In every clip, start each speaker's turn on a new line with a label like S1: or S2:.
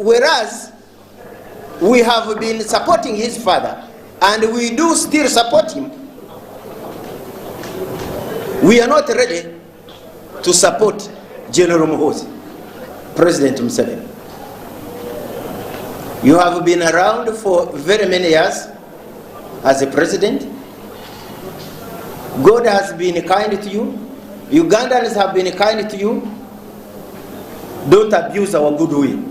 S1: Whereas we have been supporting his father and we do still support him, we are not ready to support General Muhoozi, President Museveni. You have been around for very many years as a president. God has been kind to you. Ugandans have been kind to you. Don't abuse our goodwill.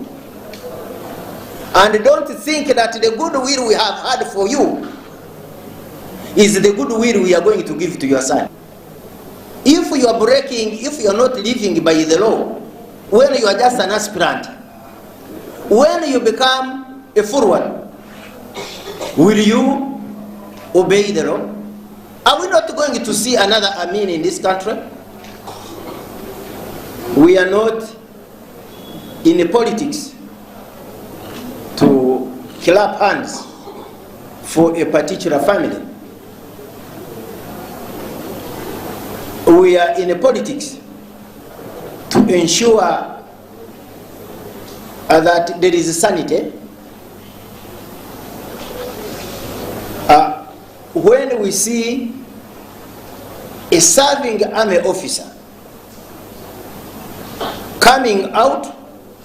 S1: And don't think that the goodwill we have had for you is the goodwill we are going to give to your son. If you are breaking, if you are not living by the law, when you are just an aspirant, when you become a full one, will you obey the law? Are we not going to see another Amin in this country? We are not in politics to clap hands for a particular family. We are in politics to ensure that there is sanity. Uh, when we see a serving army officer coming out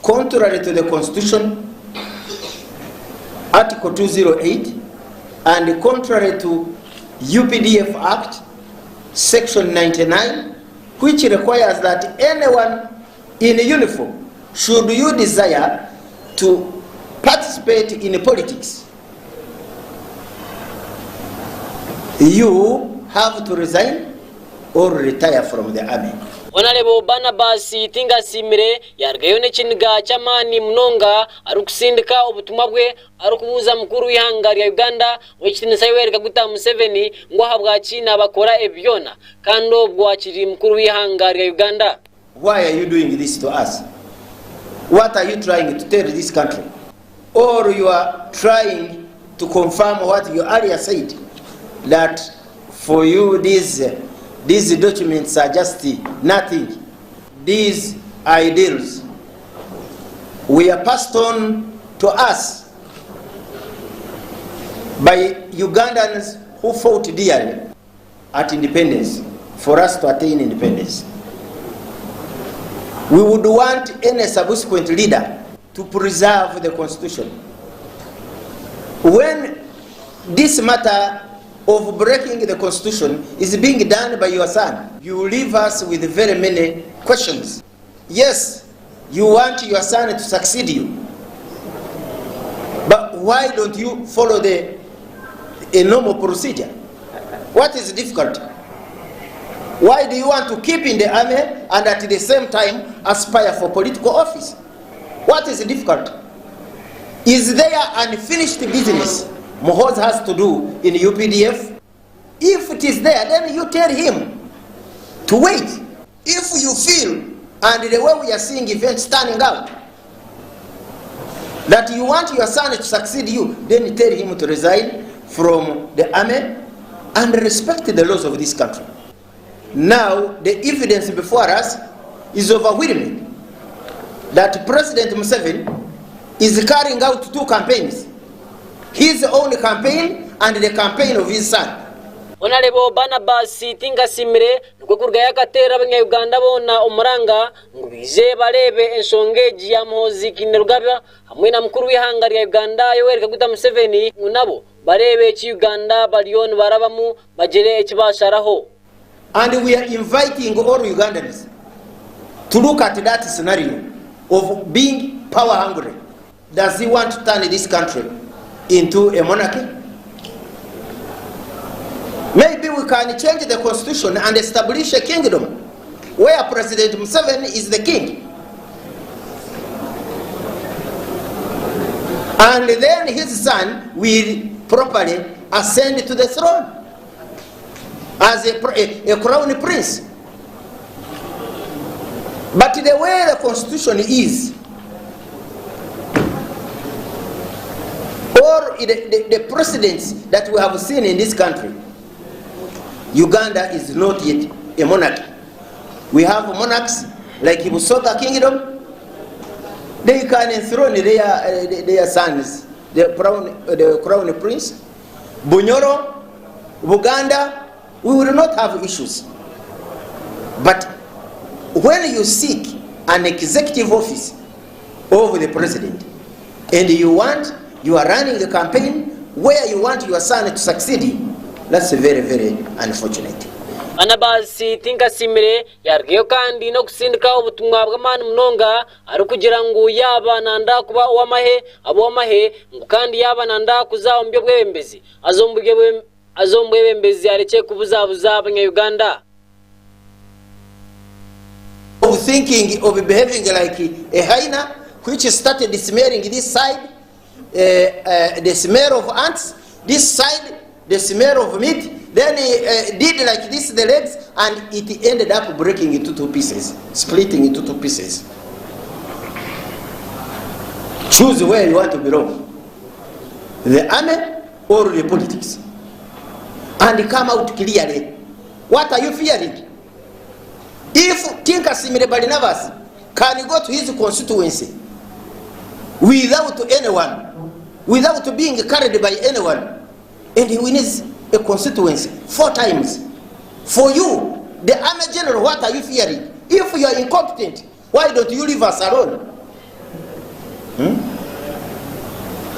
S1: contrary to the constitution, Article 208, and contrary to UPDF Act, Section 99, which requires that anyone in uniform, should you desire to participate in politics, you have to resign or retire from the army.
S2: Honarebo Barnabas Tingasiimire yaarugayo n'ekiniga ky'amaani munonga arikusindika obutumwa bwe arikubuuza mukuru w'eihanga rya Uganda Ow'ekitiinisa Yoweri Kaguta Museveni ngu ahabwaki naabakora ebi byona kandi obwo akiri mukuru w'eihanga rya Uganda.
S1: Why are you doing this to us? What are you trying to tell this country? Or you are trying to confirm what you earlier said that for you these, these documents are just nothing. These ideals were passed on to us by Ugandans who fought dearly at independence for us to attain independence. We would want any subsequent leader to preserve the constitution. When this matter of breaking the constitution is being done by your son, you leave us with very many questions. Yes, you want your son to succeed you. But why don't you follow the a normal procedure? What is difficult? Why do you want to keep in the army and at the same time aspire for political office? What is difficult? Is there unfinished business Muhoozi has to do in UPDF? If it is there, then you tell him to wait. If you feel, and the way we are seeing events turning out, that you want your son to succeed you, then tell him to resign from the army and respect the laws of this country. Now, the evidence before us is overwhelming that President Museveni is carrying out two campaigns his own campaign and the campaign of his son.
S2: Honarebo Barnabas Tingasimire nikwo kurugayo akateerera abanya-Uganda boona omuranga ngu baije bareebe enshonga egi ya Muhoozi Kainerugaba hamwe na mukuru w'eihanga rya Uganda Yoweri Kaguta Museveni ngu nabo bareebe eki Uganda bariyo nibarabamu bagire eki baasharaho.
S1: And we are inviting all Ugandans to look at that scenario of being power hungry. Does he want to turn this country into a monarchy? Maybe we can change the constitution and establish a kingdom where President Museveni is the king. And then his son will properly ascend to the throne as a, a, a crown prince. But the way the constitution is, or the, the, the precedents that we have seen in this country, Uganda is not yet a monarchy. We have monarchs like Busoga Kingdom, They can enthrone their, their sons, the crown, the crown prince, Bunyoro, Buganda, we will not have issues. But when you seek an executive office of the president and you want, you are running a campaign where you want your son to succeed you, that's very, very unfortunate.
S2: Barnabas Tinkasiimire yaarugayo kandi n'okutsindika obutumwa bw'amaani munonga arikugira ngu yaaba nanda kuba ow'amahe abe ow'amahe ngu kandi yaaba nanda kuza omu by'obwebembezi aze omu bwebembezi arekye kubuzabuza abanya-Uganda.
S1: Of thinking of behaving like a hyena which started smelling this side uh, uh, the smell of ants, this side the smell of meat, then uh, did like this the legs and it ended up breaking into two pieces, splitting into two pieces. Choose where you want to belong, the army or the politics, and come out clearly. What are you fearing? If Tinkasimire Barnabas can go to his constituency without anyone, without being carried by anyone, and he wins a constituency four times. For you, the army general, what are you fearing? If you are incompetent, why don't you leave us alone? Hmm?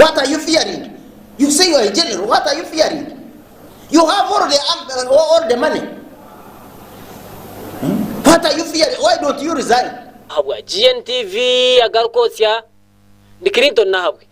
S1: What are you fearing? You say you are a general, what are you fearing? You have all the, all the money. Hmm? What are you fearing? Why don't you resign?
S2: Ahabwa GNTV agarikwotsya ndi Clinton Nahabwe.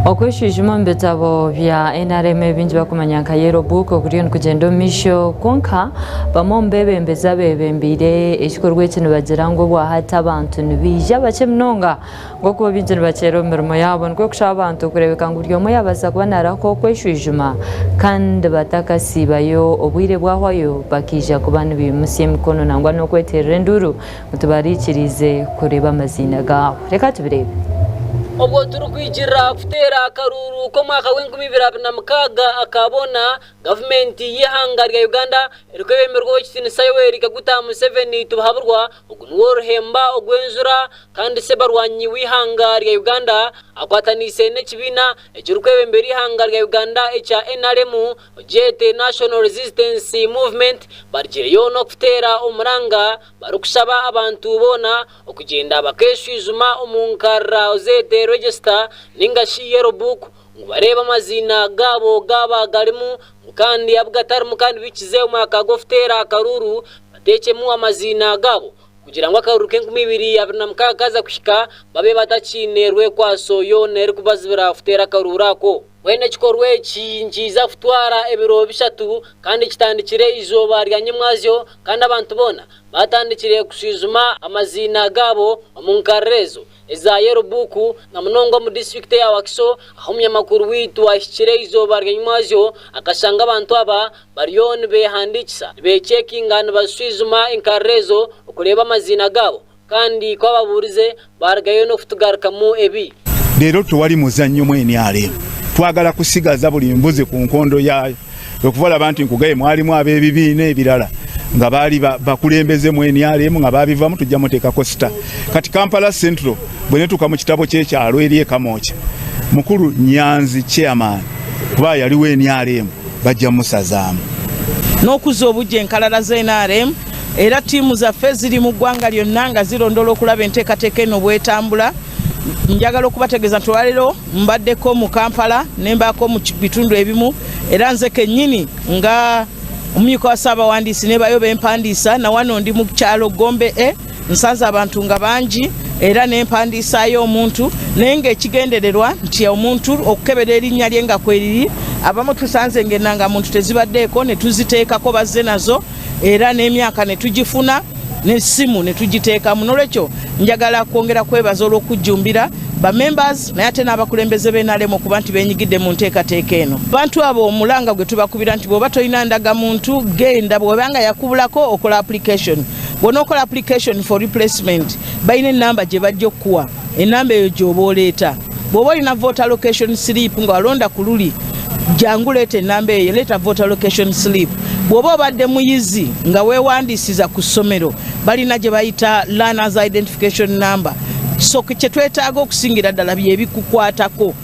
S3: Okweshwijuma omu bitabo bya NRM ebingi bakumanya nka Yellow Book okuriyo nikugyenda omu maisho kwonka bamwe omu bebembezi abebembeire ekikorwa eki nibagira ngu obwahati abantu nibaija bakye munonga ngu okuba baingi nibakyera omu mirimo yaabo nikwo kushaba abantu kureebeka ngu buri omwe yabaasa kuba narahuka okweshwijuma kandi batakasiibayo obwire bwahwayo bakaija kuba nibaimutsya emikono nangwa n'okweterera enduuru ngu tibaraikiriize kureeba amaziina gaabo. Reka tubireebe.
S2: Obwo turikwigirira kuteera akaruuru k'omwaka gw'enkumi ibiri 26 aka boona, gavumenti y'eihanga rya Uganda erikwebemberwa Ow'ekitiinisa Yoweri Kaguta Museveni Tibuhaburwa, ogu niwe oruhemba ogw'enjura kandi Ssebarwanyi w'eihanga rya Uganda akwataniise n'ekibiina ekirikwebembera eihanga rya Uganda ekya NRM Ogyete National Resistance Movement barugireyo n'okuteera omuranga barikushaba abantu boona okugyenda bakeshwijuma omu nkarra zeete register ninga shi yellow book ngu bareebe amaziina gaabo gaaba garimu ngu kandi abu gatarimu kandi bikize omwaka gw'okuteera akaruuru bateekyemu amaziina gaabo kugira ngu akaruuru k'enkumi ibiri 26 kaaza kuhika babe batakiine rwekwaso yoona erikubazibira kuteera akaruuru ako. Mbwenu ekikorwa eki nikiija kutwara ebiro bishatu kandi kitandikire eizooba rya nyimwazyo kandi abantu boona baatandikire kushwijuma amaziina gaabo omu nkarira ezo eza Yellow Book na munonga omu disiturikiti eya Wakiso ahu omunyamakuru waitu ahikire eizooba rya nyimwazyo akashanga abantu aba bariyo nibehandiikisa nibechekinga nibashwijuma enkarira ezo okureeba amaziina gaabo Kandi ku ababuurize, baarugayo n'okutugarukamu ebi.
S4: Leero tewali muzannyo mu nrm. Twagala kusigaza buli mbuzi ku nkondo yaayo. Okuva olaba nti nkugaye mwalimu ab'ebibiina ebirala nga baali bakulembeze mu nrm nga babivamu tujja muteekako sita. Kati Kampala Central bwe netuuka mu kitabo ky'ekyalo eri e Kamwokya, mukulu Nyanzi chairman kuba yaliwo nrm bajja musazaamu.
S5: N'okuzza obuggya enkalala za nrm era ttiimu zaffe ziri mu ggwanga lyonna nga zirondoola okulaba enteekateeka eno bw'etambula. Njagala okubategeeza nti olwaleero mbaddeko mu Kampala ne mbaako mu bitundu ebimu era nze kennyini nga omumyuka wa Ssaabawandiisi nebayo bempandiisa na wano ndi mu kyalo Gombe A nsanze abantu nga bangi era ne mpandiisaayo omuntu naye ng'ekigendererwa nti omuntu okukebera erinnya lye nga kweriri abamu tusanze ng'ennangamuntu tezibaddeeko ne tuziteekako bazze nazo era n'emyaka ne tugifuna n'essimu ne tugiteekamu n'olwekyo njagala kwongera kwebaza olw'okujjumbira ba members naye ate n'abakulembeze b'NRM okuba nti benyigidde mu nteekateeka eno. Bantu abo omulanga gwe tubakubira nti bw'oba tolina ndagamuntu genda bw'oba nga yakubulako okola application bw'onookola application for replacement balina ennamba gye bajja okukuwa ennamba eyo gy'oba oleeta bw'oba olina voter location slip nga walonda ku luli jangu leeta ennamba eyo leeta voter location slip bw'oba obadde muyizi nga weewandiisiza ku ssomero balina gye bayita learners identification number So kye twetaaga okusingira ddala bye bikukwatako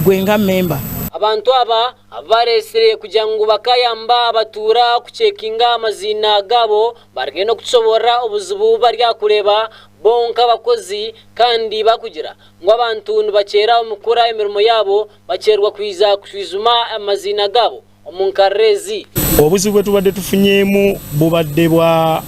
S5: ggwe nga memba.
S2: Abantu aba abu bareetsire kugira ngu bakayamba abatuura kucekinga amaziina gaabo barigye n'okutushoboorora obuzibu bu bari kureeba bo nk'abakozi kandi bakugira ngu abantu nibakyera omu kukora emirimo yaabo bakyerwa kwija kushwijuma amaziina gaabo omu nkarira ezi.
S6: Obuzibu bwe tubadde tufunyeemu bubadde bwa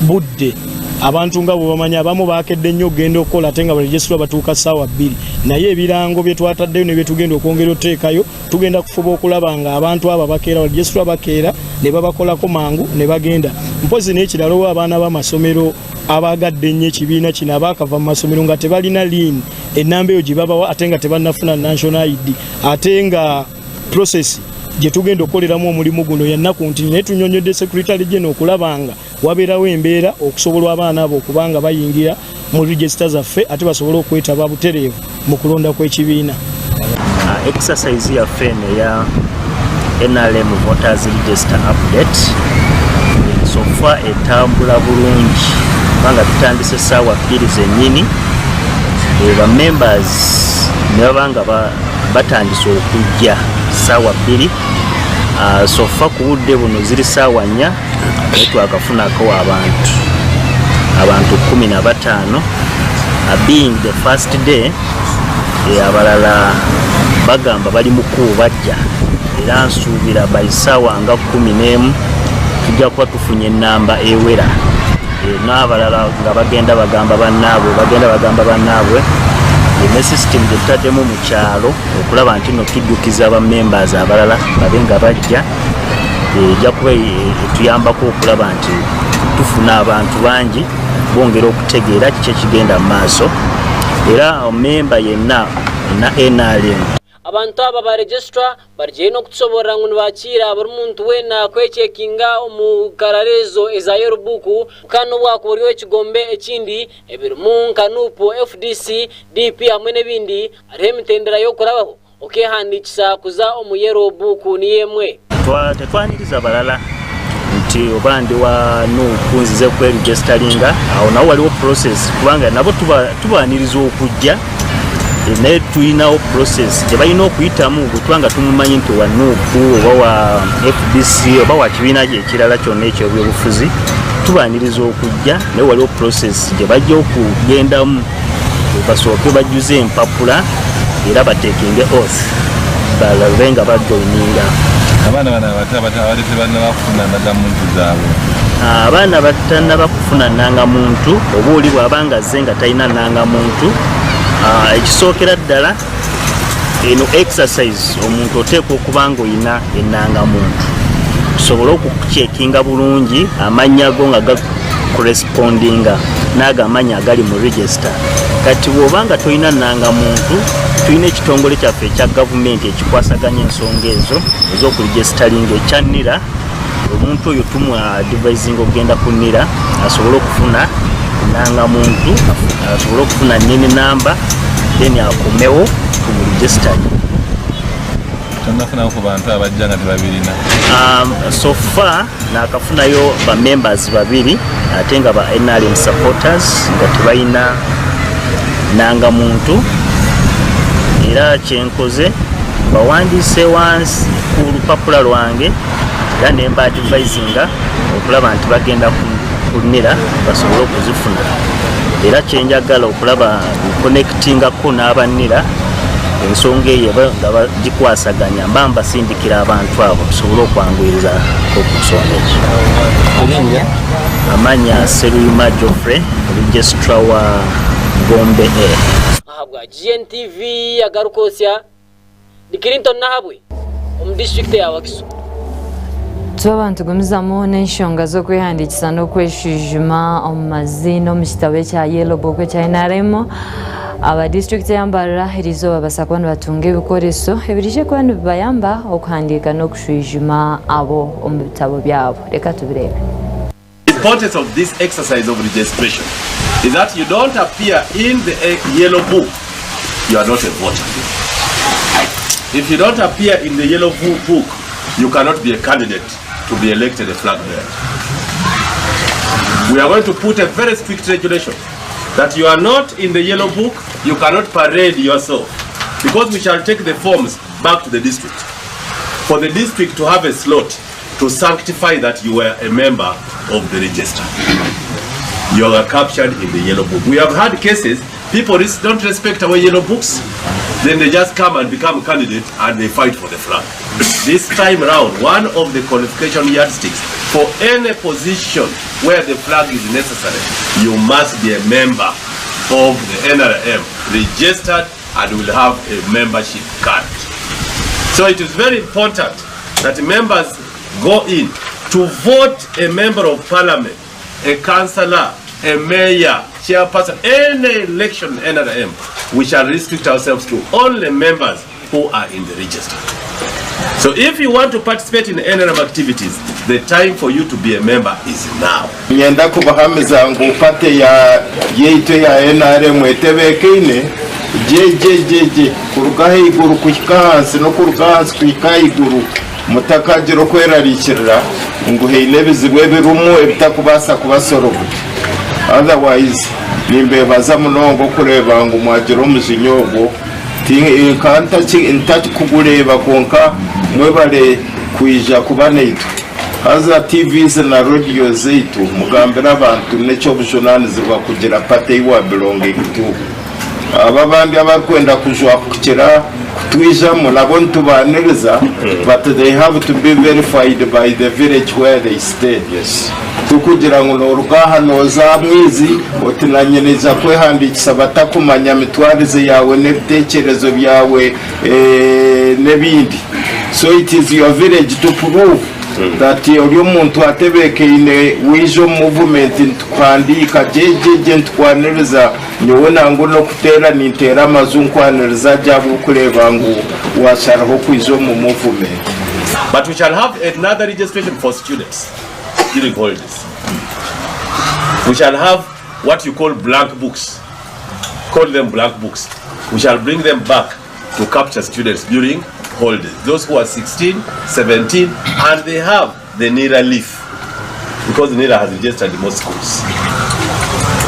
S6: budde. Abantu nga bwe bamanyi abamu baakedde nnyo okugenda okukola ate nga baregisitula batuuka ssaawa bbiri naye ebirango bye twataddeyo ne bye tugenda okwongera otuteekayo tugenda kufuba okulaba nga abantu abo abakeera baregisitula bakeera ne babakolako mangu ne bagenda. Mpozzi n'ekirala owa abaana b'amasomero abaagadde ennyo ekibiina kino abaakava mu masomero nga tebalina liini ennamba eyo gye babawa ate nga tebannafuna national ID ate nga process gye tugenda okukoleramu omulimu guno ya nnaku nti naye tunyonyodde secretary general okulaba nga wabeerawo embeera okusobola abaana abo okuba nga bayingira mu register zaffe ate basobole okwetaba butereevu mu kulonda kw'ekibiina.
S7: Ah, exercise yaffe eno eya NRM voters register update so far etambula bulungi kubanga tutandise essaawa bbiri zennyini eh, ba members ne baba nga batandise okujja ssaawa bbiri ah, sofa ku budde buno ziri ssaawa nnya naye twakafunako abantu abantu 15 ah, being the first day eh, abalala bagamba bali mukubo bajja era nsuubira by ssaawa nga 11 tujja kuba tufunye enamba ewera Eh, n'abalala nga bagenda bagamba bannaabwe bagenda bagamba bannaabwe eh, ne system gye tutaddemu mu kyalo okulaba nti no tujjukiza ba members abalala babe nga bajja eh, ejja kuba etuyambako okulaba nti tufuna abantu bangi bongera okutegeera kiki ekigenda mu maaso era memba yenna na nrm
S2: Abantu aba ba Registrar barugyeyo n'okutushoboorora ngu nibakiira buri muntu weena kwekyekinga omu nkarara ezo eza Yellow Book kandi n'obu wakuba ori ow'ekigombe ekindi ebirimu nka Nup, FDC, DP hamwe n'ebindi hariho emitendera y'okurabaho okehandiikisa kuza omu Yellow Book niyo emwe.
S7: Tetwaniriza balala nti oba ndi wa Nup nzize kweregisitaringa awo nawo waliwo process kubanga nabo tubaniriza okujja eh, naye tulinawo process gye balina okuyitamu bwe tuba nga tumumanyi nti wa Nup oba wa FDC oba wa kibiina ekirala kyonna ekyobyobufuzi tubaniriza okujja naye waliwo process gye bajja okugendamu basooke bajjuze empapula era batekinge oath balabe nga bajoininga.
S8: Abaana bano abato abato abadde tebannaba kufuna ndagamuntu zaabwe.
S7: Abaana batannaba kufuna nnangamuntu oba oli bw'aba nga azze nga talina nnangamuntu ah, ekisookera ddala eno exercise omuntu oteekwa okuba nga olina ennangamuntu tusobole okukucekinga bulungi amannya go nga correspondinga n'ago amannya agali mu register kati bw'oba nga tolina nnangamuntu tulina ekitongole kyaffe ekya gavumenti ekikwasaganya ensonga ezo ez'okuregisitalinga ekya nira omuntu oyo tumwadvisinga okugenda ku nira asobole okufuna nnangamuntu asobole okufuna nini namba then akomewo tumuregisitale
S8: Tonnafunayo ku bantu abajja nga tebabirina?
S7: Um, so far nakafunayo ba members babiri ate nga ba NRM supporters nga tebalina nanga muntu era kyenkoze bawandiise wansi ku lupapula lwange era nemba advisinga okulaba nti bagenda ku nira basobole okuzifuna era kyenjagala okulaba connectingako n'abanira ensonga eyo nga bagikwasaganya mba mbasindikira abantu abo tusobole okwanguyiriza okusonga ezo.
S8: Erinnya?
S7: Amanya Seruyima Geoffrey, registrar wa Gombe A.
S2: Ahabwa GNTV Agarukoosya, Ndi Clinton Nahabwe omu disiturikiti ya Wakiso.
S3: Twaba nitugumizamu n'enshonga z'okwehandiikisa n'okweshwijuma omu maziina omu kitabo ekya Yellow Book ekya NRM, aba disiturikiti eya Mbarara eriizooba babaasa kuba nibatunga ebikoreso ebiriije kuba nibibayamba okuhandiika n'okushwijuma abo omu bitabo byabo. Reka tubireebe.
S8: The importance of this exercise of registration is that you don't appear in the eh, yellow book, you are not a voter. If you don't appear in the yellow book, you cannot be a candidate to be elected a flag bearer. We are going to put a very strict regulation. That you are not in the yellow book, you cannot parade yourself because we shall take the forms back to the district for the district to have a slot to sanctify that you were a member of the register. You are captured in the yellow book. We have had cases, people don't respect our yellow books, then they just come and become candidate and they fight for the flag. This time round, one of the qualification yardsticks for any position where the flag is necessary, you must be a member of the NRM, registered and will have a membership card. So it is very important that members go in to vote a member of parliament, a councillor, a mayor, chairperson, any election NRM, we shall restrict ourselves to only members who are in the register. So if you want to participate in NRM activities, the time for you to be a member is now.
S9: Niinyenda kubahamiza ngu party ya yaitu eya nrm etebeekaine gye gye gye gye kuruga ahaiguru kuhika ahansi n'okuruga ahansi kuhika ahaiguru. Mutakagira okwerarikirira ngu haine ebizibu ebirimu ebitakubaasa kubasoroba. Otherwise nimbebaza munonga okureeba ngu mwagira omujinya ogwo. Nkaba ntarikugureeba kwonka mwebare kwija kuba naitwe. Haza TVs na radios zaitu mugambire abantu n'eky'obujunanizibwa kugira party ei wa belonging to. Abo abandi abarikwenda kujwahukira kutwijamu nabo nitubaaniriza but they have to be verified by the village where they stay. Tikugira ngu nooruga aha nooza aha mwizi oti nanye naija kwehandiikisa batakumanya mitwarize yaawe n'ebiteekyerezo byawe n'ebindi. So it is your village to prove that ori omuntu atebeekaine waija omu movement nitukuhandiika gye gye gye nitukwaniriza nyowe nangwa n'okuteera ninteera amaju nkwaniriza gye ahabw'okureeba ngu waasharaho kwija omu movement.
S8: But we shall have another registration for students during holidays. We shall have what you call blank books. Call them blank books. We shall bring them back to capture students during holidays. Those who are 16, 17, and they have the NIRA leaf because NIRA has registered in most schools.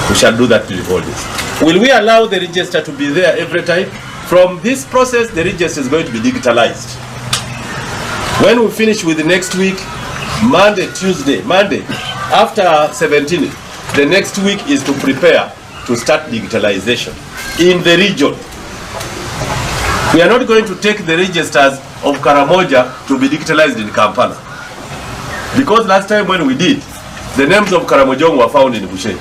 S8: We shall do that during holidays. Will we allow the register to be there every time? From this process, the register is going to be digitalized. When we finish with the next week, Monday, Tuesday, Monday, after 17, the next week is to prepare to start digitalization in the region. We are not going to take the registers of Karamoja to be digitalized in Kampala. Because last time when we did, the names of Karamojong were found in Bushenyi.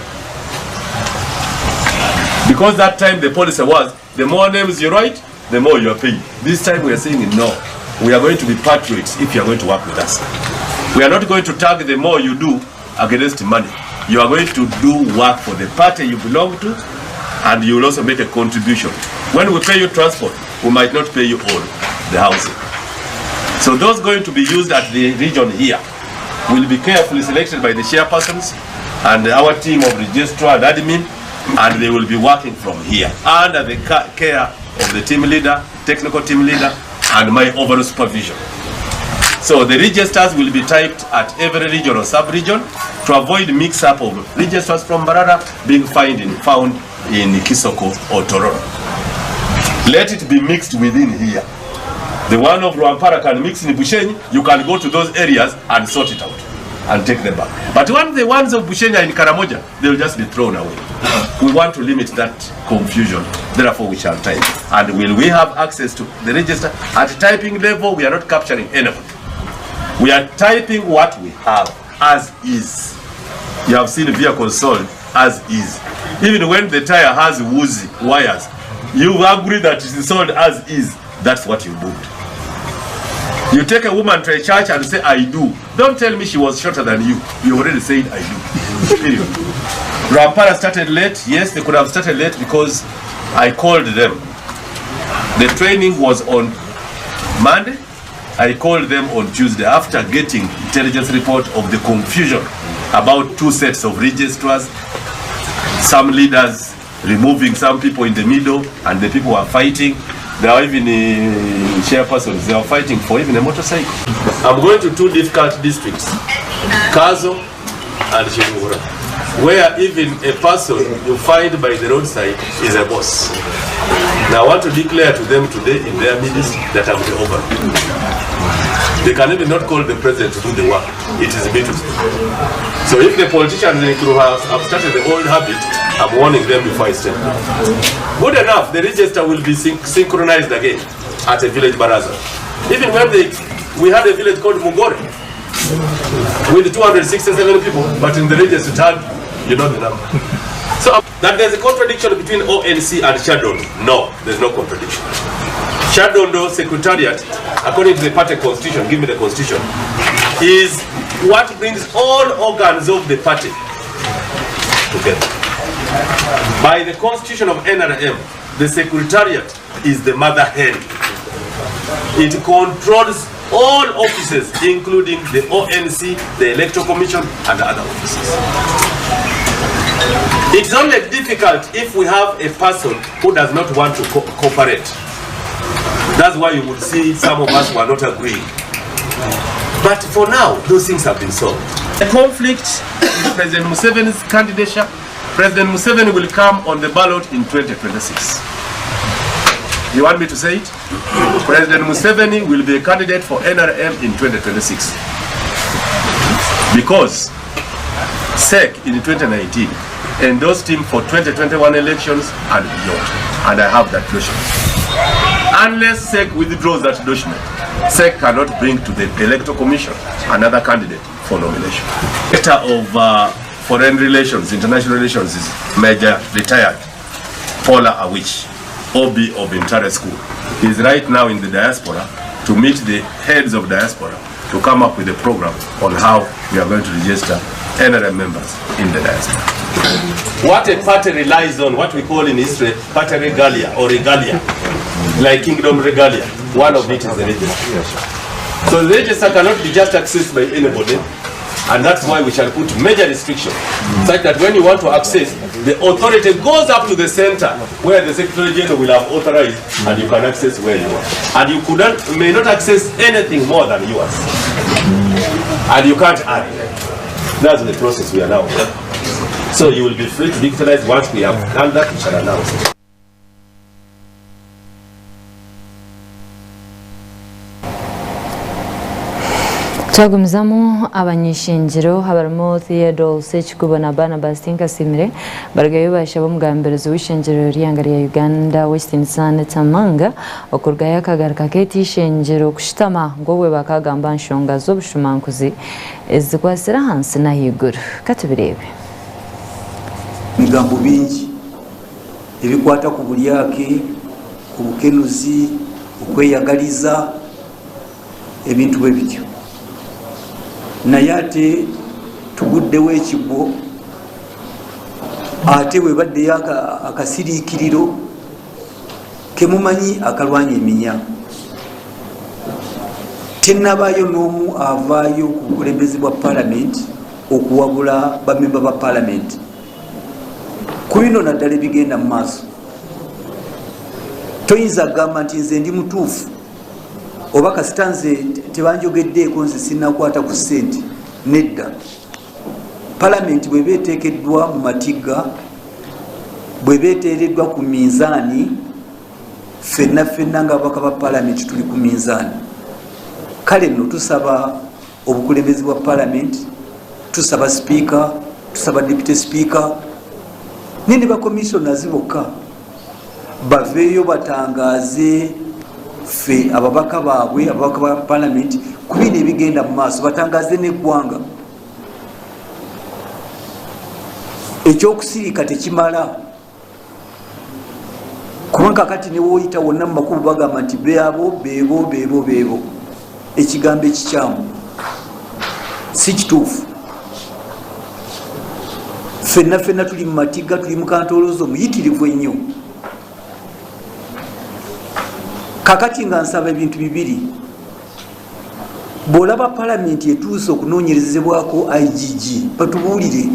S8: Because that time the policy was, the more names you write, the more you are paid. This time we are saying no. We are going to be patriots if you are going to work with us. We are not going to tag the more you do against money. You are going to do work for the party you belong to and you will also make a contribution. When we pay you transport, we might not pay you all the housing. So those going to be used at the region here will be carefully selected by the chairpersons and our team of registrar and admin, and they will be working from here under the care of the team leader, technical team leader, and my overall supervision. So the registers will be typed at every region or sub-region to avoid mix-up of registers from Mbarara being found in Kisoko or Tororo. Let it be mixed within here. The one of Rwampara can mix in Bushenyi, you can go to those areas and sort it out and take them back. But when the ones of Bushenyi are in Karamoja, they will just be thrown away. We want to limit that confusion. Therefore, we shall type. And will we have access to the register? At typing level, we are not capturing anything. We are typing what we have as is. You have seen vehicles sold as is. Even when the tire has woozy wires, you agree that it is sold as is. That's what you booked. You take a woman to a church and say, I do. Don't tell me she was shorter than you. You already said, I do. Period. Rwampara started late. Yes, they could have started late because I called them. The training was on Monday. I called them on Tuesday after getting intelligence report of the confusion about two sets of registrars, some leaders removing some people in the middle, and the people were fighting. There are even chairpersons, they are fighting for even a motorcycle. I'm going to two difficult districts, Kazo and Kiruhura. Where even a person you find by the roadside is a boss. Now I want to declare to them today in their midst that I'm the overlord. They can even not call the president to do the work. It is me to do. So if the politicians in Kiruha have started the old habit, I'm warning them before I step down. Good enough, the register will be synchronized again at a village baraza. Even when they, we had a village called Mugore with 267 people, but in the register it had, you know the number. So that there's a contradiction between ONC and Kyadondo. No, there's no contradiction. Kyadondo Secretariat, according to the party constitution, give me the constitution, is what brings all organs of the party together. By the constitution of NRM, the secretariat is the mother hen. It controls all offices, including the ONC, the Electoral Commission, and other offices. It's only difficult if we have a person who does not want to cooperate. That's why you would see some of us who are not agreeing. But for now, those things have been solved. The conflict is President Museveni's candidature. President Museveni will come on the ballot in 2026. You want me to say it? President Museveni will be a candidate for NRM in 2026. Because SEC in 2019 endorsed him for 2021 elections and beyond. And I have that document. Unless SEC withdraws that document, SEC cannot bring to the Electoral Commission another candidate for nomination. Director of Foreign Relations, International Relations is Major retired Paula Awich, OB of Intare School. He is right now in the diaspora to meet the heads of diaspora to come up with a program on how we are going to register NRM members in the diaspora. What a party relies on, what we call in history party regalia or regalia, like kingdom regalia, one of it is the register. So the register cannot be just accessed by anybody, and that's why we shall put major restrictions, such that when you want to access, the authority goes up to the center where the Secretary General will have authorized, and you can access where you are. And you could not, may not access anything more than yours. And you can't add. That's the process we are now in. So you will be free to digitalize once we have done that, we shall announce.
S3: Twagumizamu abany'ishengyero abarimu Theodore Ssekikubo na Barnabas Tinkasimire barugayo bashaba omugambirizi w'eishengyero ry'eihanga rya Uganda Ow'ekitiinisa Anita Among okurugayo akagaruka keeta eishengyero kushutama ngu obwe bakagamba aha nshonga z'obushumankuzi ezikwatsire ahansi n'ahaiguru. Katubireebe.
S10: Ebigambo bingi ebikwata ku buryake, ku bukenuzi, okweyagaliza, ebintu bwe bityo. Naye ate tuguddewo ekigwo, ate bwebaddeyo akasiriikiriro kemumanyi akalwanya eminya. Tennabaayo n'omu avaayo ku bukulembeze bwa palamenti okuwabula bamemba ba palamenti ku bino naddala ebigenda mu maaso. Toyinza kugamba nti nze ndi mutuufu oba kasita nze tebanjogeddeeko nze sinnakwata ku ssente. Nedda. Palamenti bw'eba eteekeddwa mu matigga, bw'eba eteereddwa ku minzaani, ffenna ffenna ng'ababaka ba palamenti tuli ku minzaani. Kale nno tusaba obukulembeze bwa palamenti, tusaba sipiika, tusaba deputy sipiika ne ne bakomissionazi bokka baveeyo batangaaze ffe ababaka baabwe, ababaka ba palamenti ku bino ebigenda mu maaso, batangaaze n'eggwanga. Ekyokusirika tekimala kubanga kati newoyita wonna mu makubo bagamba nti beabo beebo beebo beebo, ekigambo ekikyamu si kituufu. Ffenna ffenna tuli mu matiga, tuli mu kantolozo muyitirivu ennyo. Kakati nga nsaba ebintu bibiri, bw'olaba palamenti etuuse okunoonyerezebwako IGG, batubuulire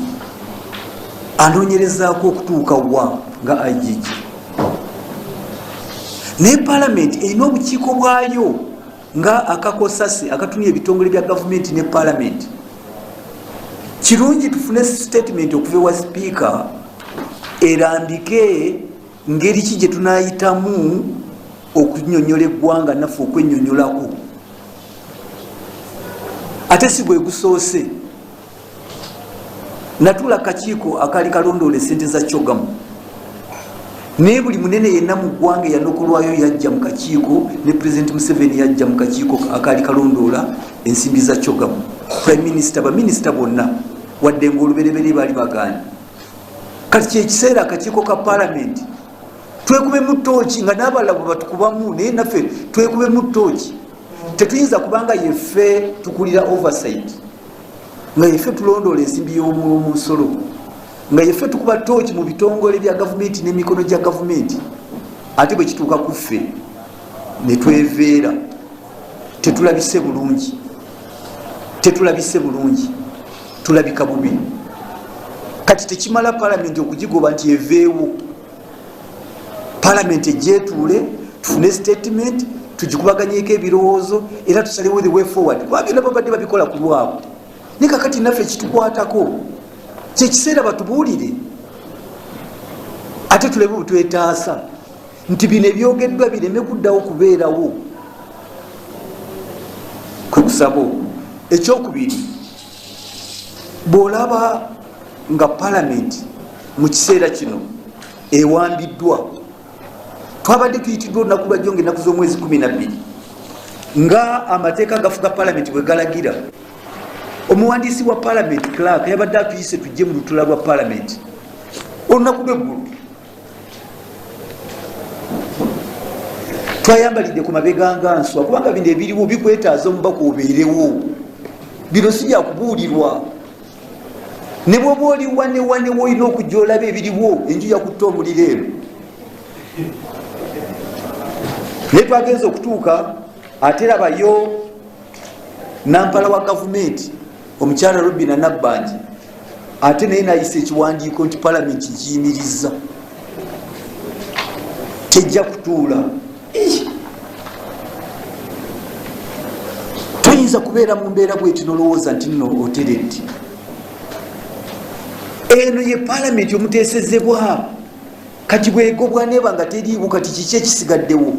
S10: anoonyerezaako okutuuka wa nga IGG. Naye palamenti erina obukiiko bwayo nga akakosase akatunula ebitongole bya gavumenti ne palamenti. Kirungi tufune sitatimenti okuva ewa sipiika erambike ngeri ki gye tunaayitamu okunyonyola eggwanga naffe okwenyonyolako ate si gwe gusoose. Natuula kakiiko akaali kalondoola esente za Chogamu naye buli munene yenna mu ggwanga eyanokolwayo yajja mu kakiiko ne Pulezidenti Museveni yajja mu kakiiko akaali kalondoola ensimbi za Chogamu, Prime Minister, baminisita bonna wadde ng'olubereberye baali bagaanye. Kati kyekiseera akakiiko ka palamenti twekubemu tooki nga n'abalala bwe batukubamu naye naffe twekubemu tooki. Tetuyinza kubanga yeffe tukulira oversight nga yeffe tulondoola ensimbi y'omunsolo nga yeffe tukuba tooki mu bitongole bya gavumenti n'emikono gya gavumenti ate bwe kituuka ku ffe ne tweveera. Tetulabise bulungi, tetulabise bulungi, tulabika bubi. Kati tekimala palamenti okugigoba nti eveewo. Palamenti ejjeetuule tufune statement tugikubaganyeko ebirowoozo era tusalewo the way forward, kuba byonna babadde babikola ku lwabwe. Naye kakati naffe kitukwatako, kyekiseera batubuulire ate tulebe bwetwetaasa nti bino ebyogeddwa bireme kuddawo kubeerawo. Kwe kusaba okwo. Ekyokubiri, bw'olaba nga palamenti mu kiseera kino ewambiddwa, twabadde tuyitiddwa olunaku lwajjo nga ennaku z'omwezi 12 nga amateeka agafuga palamenti bwe galagira. Omuwandiisi wa palamenti Clark yabadde atuyise tujje mu lutula lwa palamenti olunaku lw'eggulo. Twayambalidde ku mabega nga nswa, kubanga bino ebiriwo bikwetaaza omubaka obeerewo. Bino si byakubuulirwa. Ne bw'oba oli wane wane w'olina okujja olaba ebiriwo, enju yakutta omuliro eno. Naye twagenze okutuuka ate labayo nampala wa gavumenti omukyala Robina Nabbanja ate naye nayisa ekiwandiiko nti palamenti nkiyimirizza tejja kutuula. Toyinza kubeera mu mbeera bweti nolowooza nti nno oteredde. Eno ye palamenti omuteesezebwa kati bwegobwa neba nga teriiwo, kati kiki ekisigaddewo?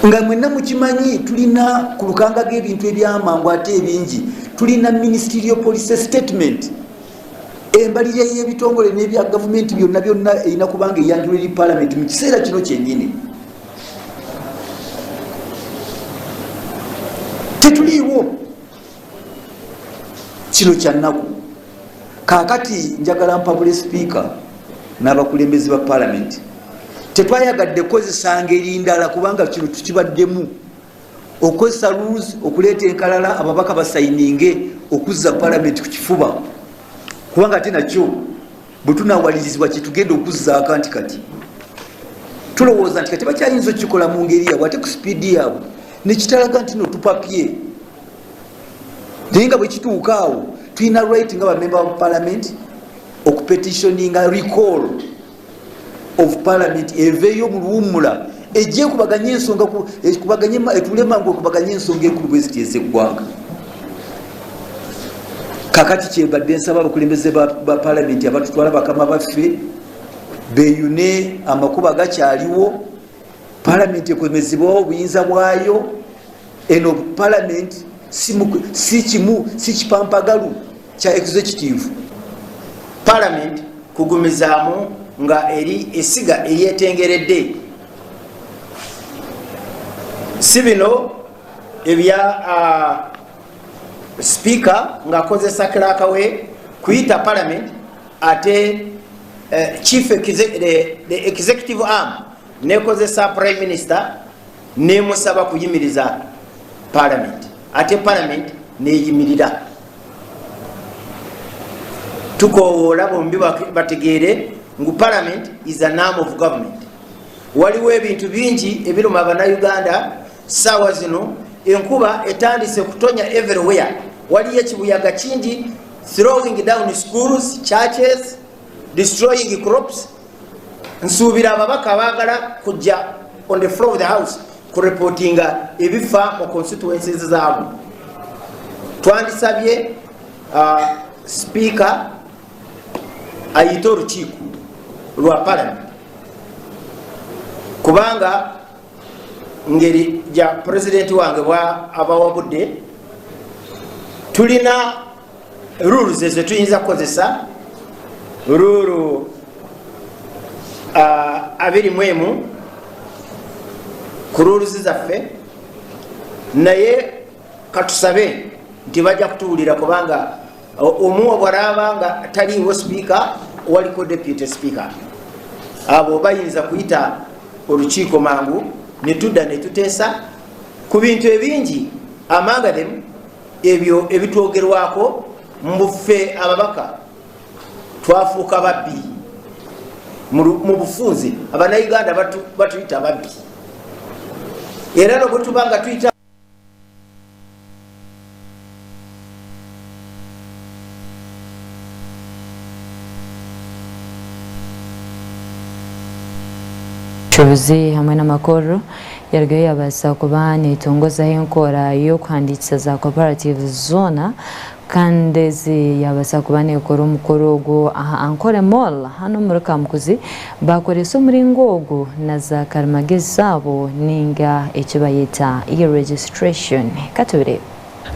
S10: Nga mwenna mukimanyi tulina ku lukanga g'ebintu ebyamangu ate ebingi, tulina ministerial policy statement, embalirira y'ebitongole n'ebya gavumenti byonna byonna erina kubanga eyanjula eri palamenti mu kiseera kino kyennyini. Tetuliiwo, kino kya nnaku. Kaakati njagala mpabule sipiika n'abakulembeze ba palamenti, tetwayagadde kukozesa ngeri ndala kubanga kino tukibaddemu okukozesa rules okuleeta enkalala ababaka basayininge okuzza palamenti ku kifuba, kubanga ate nakyo bwe tunawalirizibwa kyetugenda okuzzaako nti kati tulowooza nti kati bakyayinza okukikola mu ngeri yaabwe ate ku sipiidi yaabwe nekitalaga nti no tupapye. Naye nga bwekituuka awo tulina right nga bamemba ba parliament okupetitioninga recall of parliament eveeyo mu luwummula ejje ekubaganye ensonga ekubaganye etuule mangu ekubaganye ensonga enkulu bwe ziti ez'eggwanga. Kakati kyembadde nsaba abakulembeze ba palamenti abatutwala bakama baffe beeyune amakubo agakyaliwo, palamenti ekomezebwawo obuyinza bwayo. Eno palamenti si kimu si kipampagalu kya executive.
S1: Palamenti kugumizaamu nga eri esiga eryetengeredde, si bino ebya sipiika ng'akozesa clerk we kuyita parliament ate chief the executive arm nekozesa prime minister nemusaba kuyimiriza parliament ate parliament neyimirira. Tukowoola bombi bategeere ngu parliament is an arm of government. Waliwo ebintu bingi ebiruma abannayuganda saawa zino, enkuba etandise kutonya everywhere, waliyo ekibuyaga kingi throwing down schools, churches, destroying crops. Nsuubira ababaka baagala kujja on the floor of the house kureportinga ebifa mu constituencies zaabwe. Twandisabye Sipiika ayite orukiiko rwa Paramenti kubanga ngeri gya Purezidenti wange bwa abawabudde tulina rules ezetuyinza kukozesa ruru 21 ku rules zaffe naye katusabe nti bajja kutuwulira kubanga omu bwaraaba nga taliiwo sipiika waliko deputy speaker abo bayinza kuyita orukiiko mangu netudda netuteesa ku bintu ebingi among them ebyo ebitwogerwako mbu ffe ababaka twafuuka babbi mu bufunze abanauganda batuyita babbi era nobwetuba nga tuyita
S3: Obushubuzi hamwe n'amakorero yarugayo yabaasa kuba netongozaho enkora y'okuhandiikisa za cooperatives zoona kandi ezi yabaasa kuba nekora omukoro ogwo aha Ankole Mall hanu omuri Kamukuzi bakoresa omuringo ogu na za karimagezi zaabo ninga eki bayeta e-registration. Katubirebe.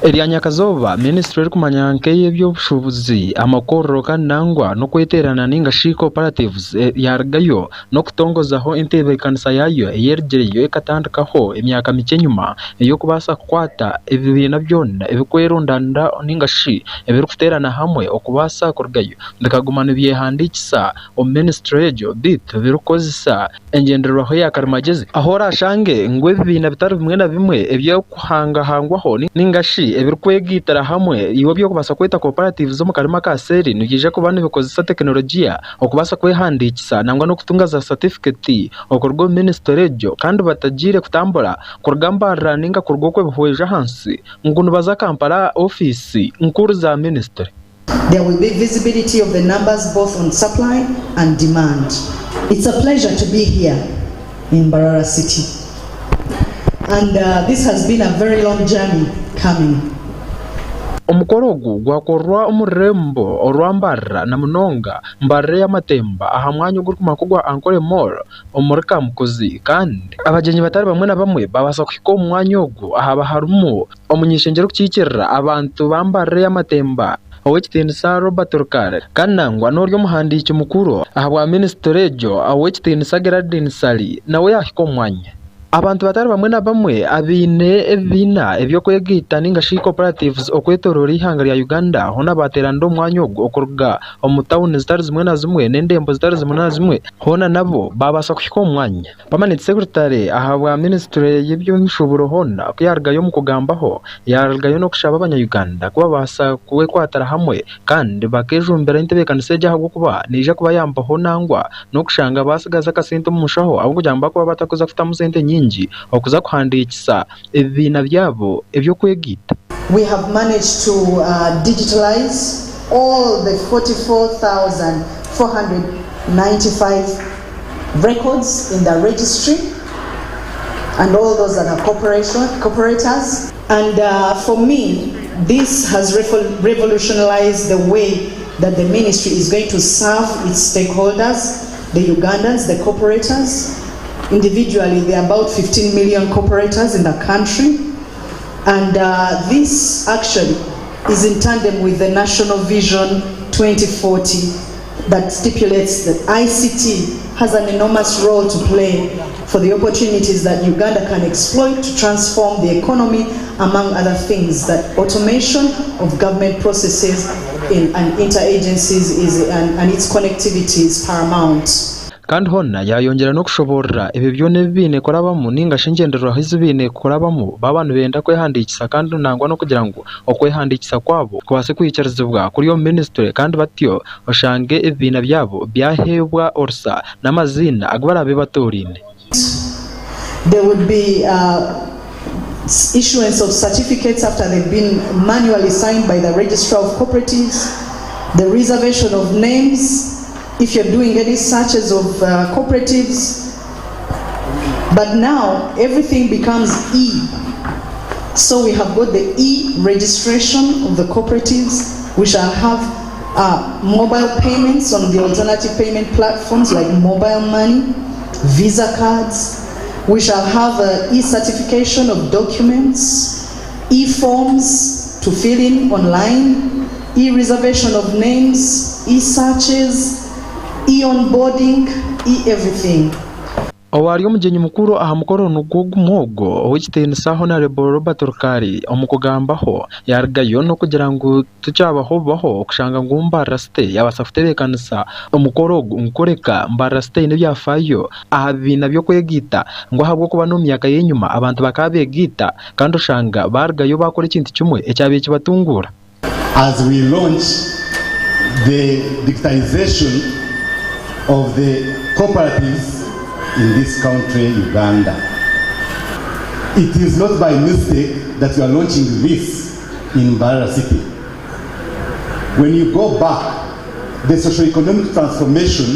S11: Erya nyakazooba, minisiture erikumanywa nk'ey'eby'obushuubuzi, amakorero kandi nangwa n'okweteerana ninga shi cooperatives yarugayo n'okutongozaho entebeekanisa yaayo ei erugireyo ekatandikaho emyaka mikye enyima ey'okubaasa kukwata ebibiina byona ebirikwerundanira ninga shi ebirikuteerana hamwe okubaasa kurugayo bikaguma nibyehandiikisa omu minisiture egyo beitu birikukozesa engyendererwaho ya karimagyezi ahu oraashange ngu ebibiina bitari bimwe na bimwe eby'okuhangahangwaho ninga shi ebirikwegaitira hamwe iwe ebi orikubaasa kweta cooperatives omu karimi aka seeri nibiija kuba nibikozesa tekinologiya okubaasa kwehandiikisa nangwa n'okutunga za satifiketi okuruga omu minisitule egyo kandi batagiire kutambura kuruga Mbarara ninga kuruga okwo ebihweju ahansi ngu nibaza Kampala ofiisi nkuru za minisitule.
S12: There will be visibility of the numbers both on supply and demand. It's a pleasure to be here in Mbarara City. And uh, this has been a very long journey coming.
S11: Omukoro ogu gwakorwa omu rurembo orwa Mbarara na munonga Mbarara ey'amatemba aha mwanya ogurikumanywa nk'ogwa Ankole Mall omuri Kamukuzi kandi abagyenyi batari bamwe na bamwe babaasa kuhika omu mwanya ogu ahaba harimu Omuny'ishengyero orikukiikirira abantu ba Mbarara ey'amatemba, Ow'ekitiinisa Robert Rukare kandi nangwa n'ori omuhandiiki mukuru ahabwa minisiture egyo, Ow'ekitiinisa Geraldine Ssali nawe yaahika omu mwanya. Abantu batari bamwe na bamwe abaine ebibiina eby'okwegaita ninga shi cooperatives okwetoroora eihanga rya Uganda hoona baateeranira omu mwanya ogu okuruga omu tauni zitari zimwe na zimwe n'endembo zitari zimwe na zimwe hoona nabo baabaasa kuhika omu mwanya. Permanent Secretary ahabwa minisiture y'eby'emishuuburo hoona ku yaarugayo omu kugambaho, yaarugayo n'okushaba abanya-Uganda ku babaasa kwekwatira hamwe kandi bakeejumbira entebeekanisa egi ahabw'okuba neija kubayambaho nangwa n'okushanga baatsigaza akasente omu nshaho ahabw'okugira ngu bakuba batakuza kutamu sente nyingi okuza kuhandiikisa ebibiina byabo eby'okwegaita.
S12: We have managed to digitalise all the 44,495 records in the registry and all those that are corporation, corporators. And for me, this has revolutionized the way that the ministry is going to serve its stakeholders, the Ugandans, the corporators. Individually, there are about 15 million corporators in the country. And this actually is in tandem with the National Vision 2040 that stipulates that ICT has an enormous role to play for the opportunities that Uganda can exploit to transform the economy, among other things, that automation of government processes in, and interagencies is, and, and its connectivity is paramount.
S11: Kandi hoona yaayongyera n'okushoboorora ebyo byona ebi baine kurabamu nainga shi engyendererwaho ezi baine kurabamu baaba nibenda kwehandiikisa kandi nangwa n'okugira ngu okwehandiikisa kwabo kubaase kwikirizibwa kuri omu minisitule kandi batyo oshange ebibiina byabo byaheebwa orusa n'amaziina agu baraabe batooraine.
S12: There would be issuance of certificates after they've been manually signed by the Registrar of Cooperatives, the reservation of names if you're doing any searches of cooperatives. But now everything becomes E. So we have got the e-registration of the cooperatives, we shall have uh, mobile payments on the alternative payment platforms like mobile money, Visa cards. We shall have uh, e-certification of documents, e-forms to fill in online, e-reservation of names, e-searches, e-onboarding, e-everything.
S11: Owaari omugyenyi mukuru aha mukoro nigwo gumwe ogwo, Ow'ekitiinisa Hon. Robert Rukari omu kugambaho yaarugayo n'okugira ngu tikyabaho bubaho okushanga ngu Mbarara City yaabaasa kutebeekanisa omukoro ogu ngu kureka Mbarara City eine ebyafaayo aha bibiina by'okwegaita ngu ahabw'okuba n'omu myaka y'enyima abantu bakaba beegaita kandi oshanga baarugayo baakora ekintu kimwe ekyabaire kibatunguura.
S13: As we launch the digitization of the cooperatives in this country Uganda. It is not by mistake that we are launching this in Mbarara City. When you go back, the socio-economic transformation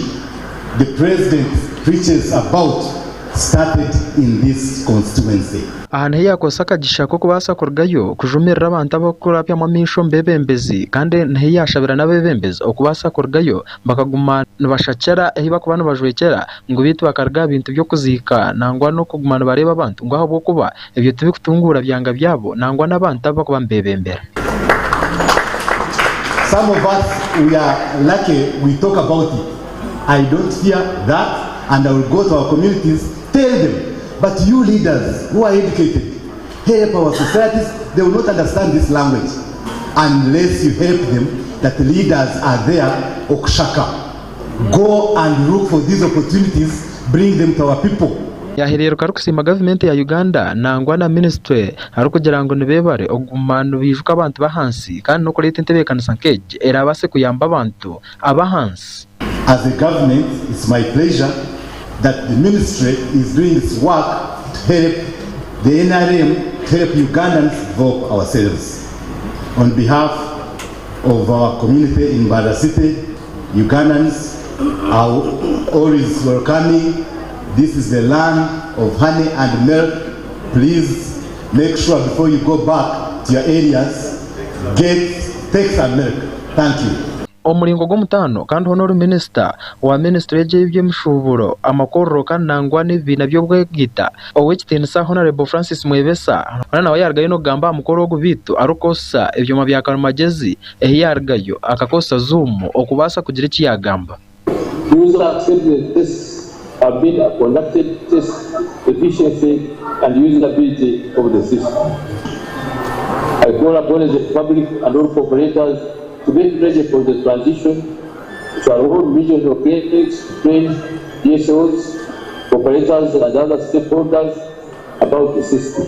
S13: the president preaches about started in this constituency.
S11: Aha niho yaakozesa akagisha k'okubaasa kurugayo kujumirira abantu abarikurabyamu amaisho omu beebembezi kandi niho yaashabira n'abeebembezi okubaasa kurugayo bakaguma nibashakyera ahu barikuba nibajwekyera ngu beitu bakaruga aha bintu by'okuziika nangwa n'okuguma nibareeba abantu ngu ahabw'okuba ebyo tibikutunguura byanga byabo nangwa n'abantu abu barikuba nibeebembera.
S13: Some of us we are lucky we talk about it I don't fear that and I will go to our communities tell them but you leaders who are educated help our societies they will not understand this language unless you help them that leaders are there okushaka go and look for these opportunities bring them to our people.
S11: Yaahereeruka arikusiima gavumenti ya Uganda nangwa na minisitule arikugira ngu nibeebare okuguma nibaijuka abantu b'ahansi kandi n'okureeta entebeekanisa nk'egi eraabaase kuyamba abantu ab'ahansi.
S13: As a government it's my pleasure that the ministry is doing its work to help the NRM to help Ugandans develop ourselves. On behalf of our community in Mbarara City, Ugandans are always welcoming. This is the land of honey and milk. Please make sure before you go back to your areas, get, take some milk. Thank you.
S11: Omu muringo gw'omutaano kandi hoona ori minisita wa minisiture egi ey'eby'emishuuburo, amakorero kandi nangwa n'ebibiina by'obwegaita, Ow'ekitiinisa Hon. Francis Mwebesa hoona nawe yaarugayo n'okugamba aha mukoro ogu beitu arikukozesa ebyoma bya karimagyezi ehi yaarugayo akakozesa Zoom okubaasa kugira eki yaagamba.
S14: User acceptance tests have been conducted to test efficiency and usability of the system. I call upon the public and all cooperators to get ready for the transition to our own regional clinics to train DSOs, operators and other stakeholders about the system.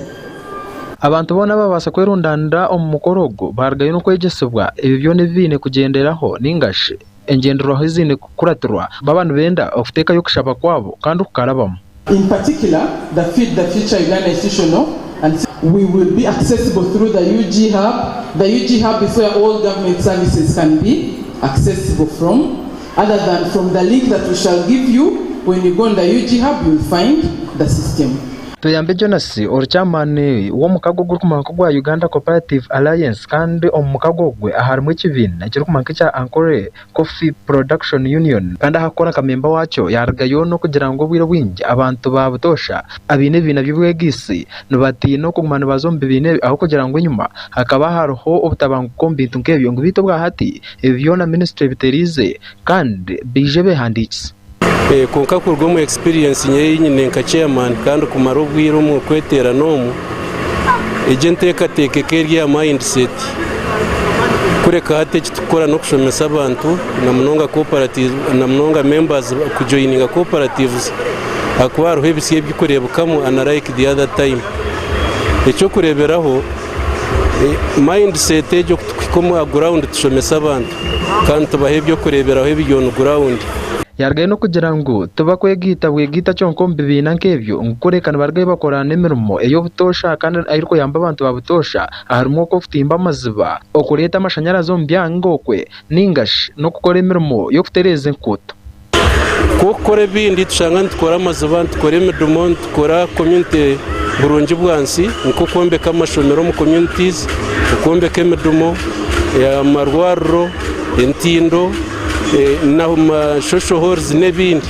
S11: Abantu boona ababaasa kwerundaanira omu mukoro ogu baarugayo n'okwegyesibwa ebi byona ebi baine kugyenderaho nainga shi engyenderwaho eziine kukuratirwa baaba nibenda okuteekayo okushaba kwabo kandi kukarabamu.
S15: In particular, the Feed the Future Uganda Institutional and we will be accessible through the UG Hub. The UG Hub is where all government services can be accessible from, other than from the link that we shall give you. When you go on the UG Hub, you will find the system.
S11: Tuyambe Jonas ori chairman w'omukago ogurikumanywa nk'ogwa Uganda Cooperative Alliance kandi omu mukago ogwe harimu ekibiina ekirikumanywa nk'ekya Ankole Coffee Production Union kandi ahakukora nka memba waakyo yaarugayo n'okugira ngu obwire obwingi abantu ba butoosha abaine ebibiina by'obwegaitsi nibatiina okuguma nibaza omu bibiina ebi ahabw'okugira ngu enyima hakaba hariho obutabanguko omu bintu nk'ebyo ngu beitu obwahati ebi byona minisitule ebitereize kandi baije beehandiikise.
S16: Kwonka kuruga omu experience nyowe ei nyine nka chairman kandi kumara obwire omu kweteerana omu, egi enteekateeka eka eri aha mindset. Kureka hati eki turikukora n'okushomesa abantu na munonga cooperatives na munonga members kujoininga cooperatives ahakuba hariho ebisya ebirikureebekamu unlike the other time. Eky'okureeberaho, mindset egyo ku tukuhika omu aha ground tushomesa abantu kandi tubaha eby'okureeberaho ebiri on ground.
S11: Yaarugayo n'okugira ngu tibakwegaita bwegaita kyonka omu bibiina nk'ebyo ngu kureka nibarugayo bakora n'emirimo ey'obutoosha kandi erikuyamba abantu ba butoosha harimu nk'okutimba amaziba, okureeta amashanyarazi omu byanga okwe nainga shi n'okukora emirimo y'okutereeza enkuuto.
S16: Ku okukora ebindi tushanga nitukora amaziba, nitukora emidumo, nitukora community Burungi bwansi nk'okwombeka amashomero omu communities, okwombeka emidumo, amarwariro, entindo, na social halls n'ebindi.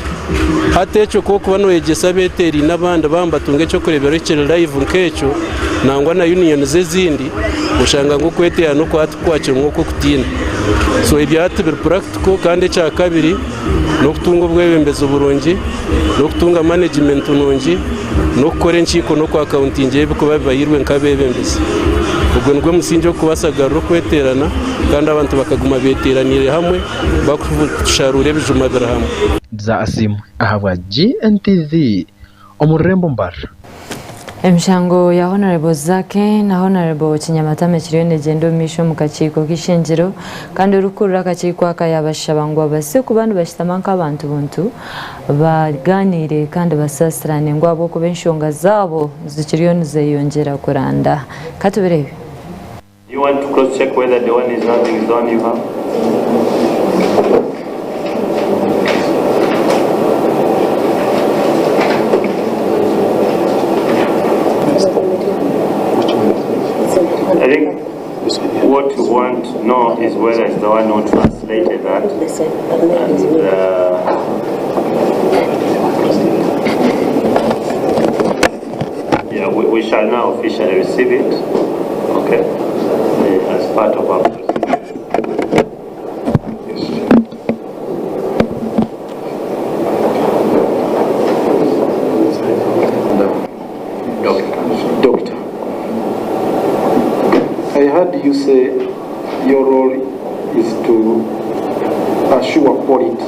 S16: Hati ekyo ku orikuba noyegyesa abeeteeraine abandi baaba nibatunga eky'okureeberaho ekiri live nk'ekyo nangwa na unions ezindi oshanga ngu okweteerana okwo hati kukwakirwe nk'okw'okutiina. So ebyo hati biri practical kandi ekyakabiri n'okutunga obwebembezi burungi, n'okutunga management nungi, n'okukora enkiiko n'oku accountingira ebirikuba bibahairwe nk'abeebembezi. Ogwo nigwo musingi ogurikubaasa kugarura okweteerana kandi abantu bakaguma beeteeraniire hamwe bakusharuura ebijuma biri hamwe.
S11: Za Asiimwe ahabwa GNTV omu rurembo Mbarara.
S3: Emishango ya Honarebo Zaake na Honarebo Kinyamatama ekiriyo negyenda omu maisho omu kakiiko k'eishengyero kandi orikukurira akakiiko aka yabashaba ngu babaase kuba nibashutama nk'abantu buntu bagaaniire kandi basaasirane ngu ahabw'okuba enshonga zaabo zikiriyo nizeyongyera kuranda. Katubireebe.
S17: Do you want to cross check whether the one he's having is the one you have? I think what you want to know is whether it's the one who translated that. And, yeah, we, we shall now officially receive it, okay, as part of our process.
S18: Doctor. I heard you say your role is to assure quality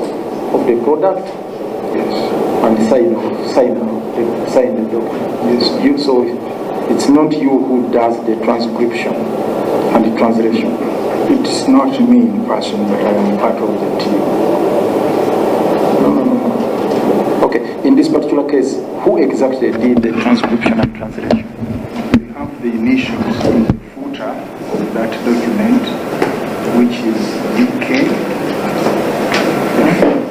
S18: of the product. Yes. And sign off, sign off, the, sign the document. Yes. You, so it's not you who does the transcription and the translation.
S19: It's not me in person, but I am part of the team.
S18: No, no, no, no. Okay, in this particular case, who exactly did the transcription and translation?
S19: We have the initials in the footer of that document, which is DK.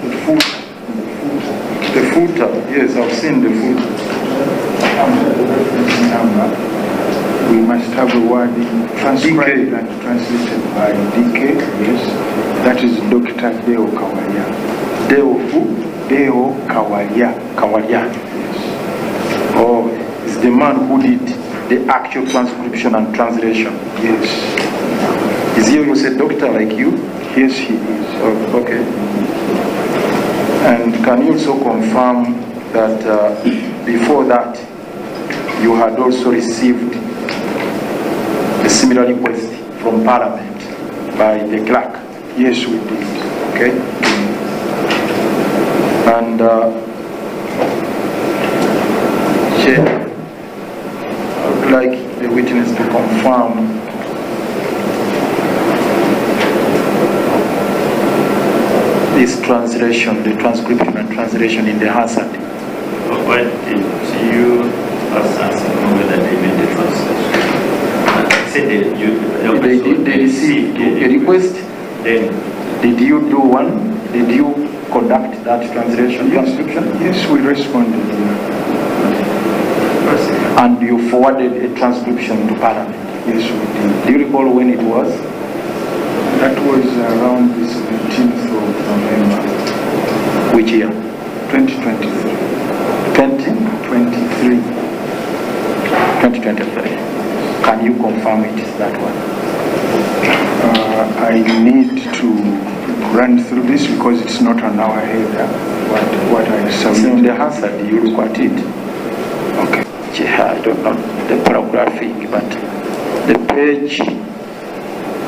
S19: The footer.
S18: The footer, yes, I've seen the footer.
S19: After the reference number, we must have a wording transcribed and translated by DK, yes. That is Dr. Deo Kawalya.
S18: Deo who?
S19: Deo Kawalya.
S18: Kawalya.
S19: Yes.
S18: Oh, it's the man who did the actual transcription and translation.
S19: Yes.
S18: Is he also a doctor like you?
S19: Yes, he is.
S18: Oh, okay. And can you also confirm that uh, before that, you had also received a similar request from Parliament by the clerk?
S19: Yes, we did.
S18: Okay. And uh, Chair, I would like the witness to confirm this translation, the transcription and translation in the Hansard.
S17: When did you first ask whether they made the translation? I said they, you,
S18: They, did, they received a request.
S17: Then
S18: Did you do one? Did you conduct that translation, transcription?
S19: Yes, we responded. Yeah.
S18: And you forwarded a transcription to Parliament?
S19: Yes, we did.
S18: Do you recall when it was?
S19: That was around the 17th of November.
S18: Which year?
S19: 2023.
S18: 20?
S19: 23.
S18: 2023. Can you confirm it is that one?
S19: I need to run through this because it's not on our head what, what I
S18: It's in
S19: submitted.
S18: the Hansard, you look at it.
S19: Okay.
S18: I don't know the paragraphing, but the page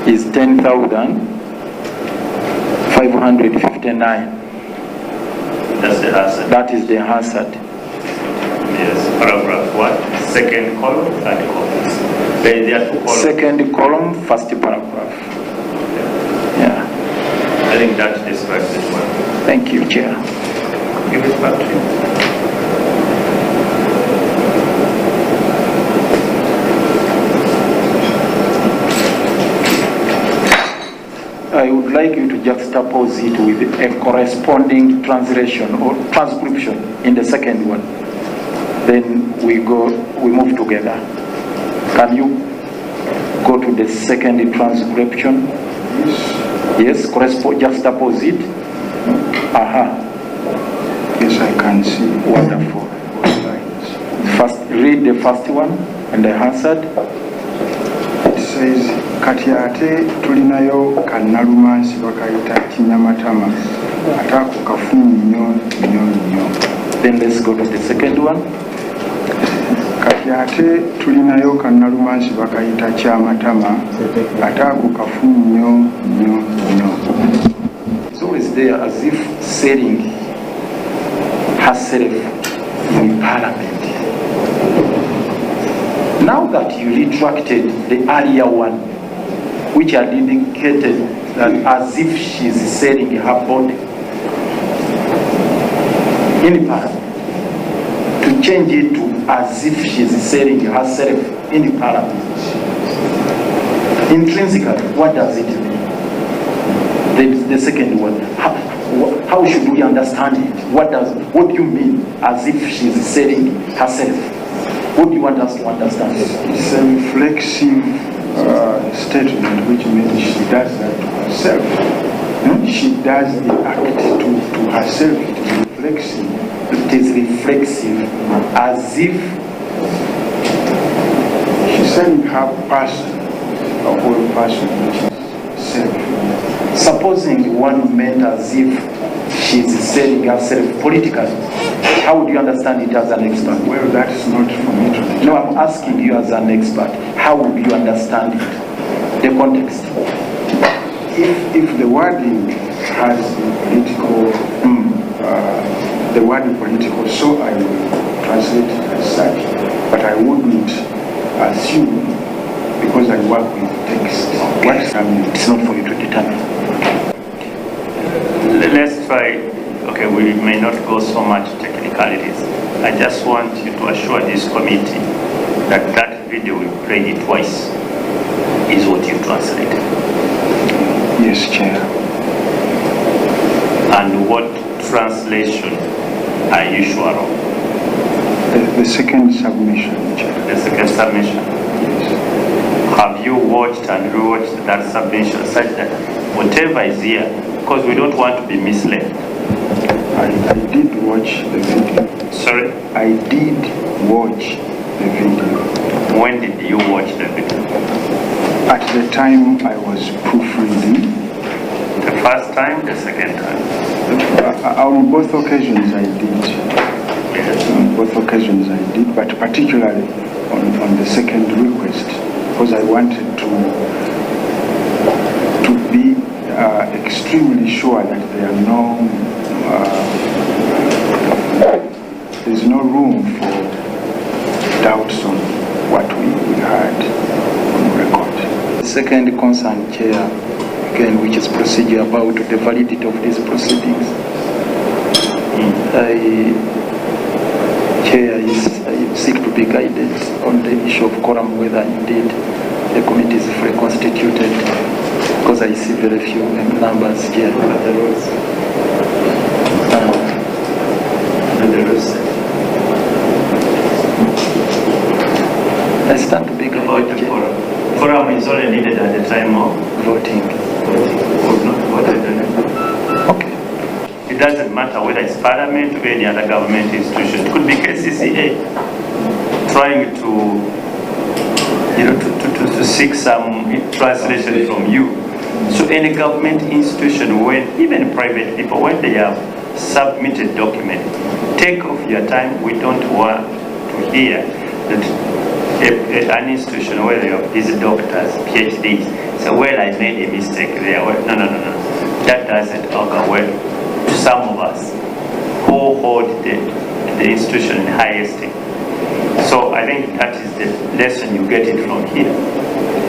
S18: is 10,559.
S17: That's the answer.
S18: That is the Hansard.
S17: Yes, paragraph what? Second column, third column. There, there are two columns.
S18: Second column, first paragraph. Yeah.
S17: I think that describes it well.
S18: Thank you, Chair.
S17: Give it back to you.
S18: I would like you to juxtapose it with a corresponding translation or transcription in the second one. Then we go, we move together. Can you go to the second transcription? Yes, correspond, just opposite. Aha.
S19: Yes, I can see.
S18: Wonderful. First, read the first one and the answered.
S19: It says, kati ate tulinayo kannalumansi bakayita kinyamatama ate ako kafu nnyo nnyo nnyo.
S18: Then let's go to the second one.
S19: Kati ate tulinayo kannalumansi bakayita kyamatama ate ako kafu nnyo nnyo nnyo.
S18: It's always there as if selling herself in parliament. Now that you retracted the earlier one, which had indicated that as if she's selling her body in parliament, to change it to as if she's selling herself in parliament. Intrinsically, what does it mean? The second one, how should we understand it? What do you mean as if she's selling herself? What do you want us to understand?
S19: It's a reflexive statement, which means she does that to herself. She does the act to herself. It is reflexive.
S18: It is reflexive, as if
S19: she's selling her person, her whole person, which is self.
S18: Supposing one meant as if she's selling herself politically, how would you understand it as an expert?
S19: Well, that's not for me to determine.
S18: No, I'm asking you as an expert, how would you understand it, the context?
S19: If the wording has the political, the word political, so I will translate it as such, but I wouldn't assume because I work with text. What I mean,
S18: it's not for you to determine.
S17: Let's try, okay, we may not go so much technicalities. I just want you to assure this committee that that video we played it twice is what you translated.
S19: Yes, Chair.
S17: And what translation are you sure of?
S19: The second submission, Chair.
S17: The second submission?
S19: Yes.
S17: Have you watched and rewatched that submission such that whatever is here, because we don't want to be misled.
S19: I did watch the video.
S17: Sorry?
S19: I did watch the video.
S17: When did you watch the video?
S19: At the time I was proofreading.
S17: The first time, the second time?
S19: On both occasions I did.
S17: Yes.
S19: On both occasions I did, but particularly on the second request, because I wanted to be extremely sure that there are no, there's no room for doubts on what we had on record.
S18: Second concern, Chair, again, which is procedure about the validity of these proceedings. Chair, I seek to be guided on the issue of quorum, whether indeed the committee is fully constituted, because I see very few numbers here at the rules.
S17: And the rules.
S18: I stand to be guided.
S17: About the quorum. Quorum is only needed at the time of
S18: voting.
S17: Voting. We've not voted on it.
S18: Okay.
S17: It doesn't matter whether it's parliament or any other government institution. It could be KCCA trying to seek some translation from you. So any government institution, when even private people, when they have submitted document, take off your time. We don't want to hear that an institution where you have these doctors, PhDs, say, well, I made a mistake there. Well, no, no, no, no. That doesn't augur well to some of us who hold the institution in high esteem. So I think that is the lesson you get it from here.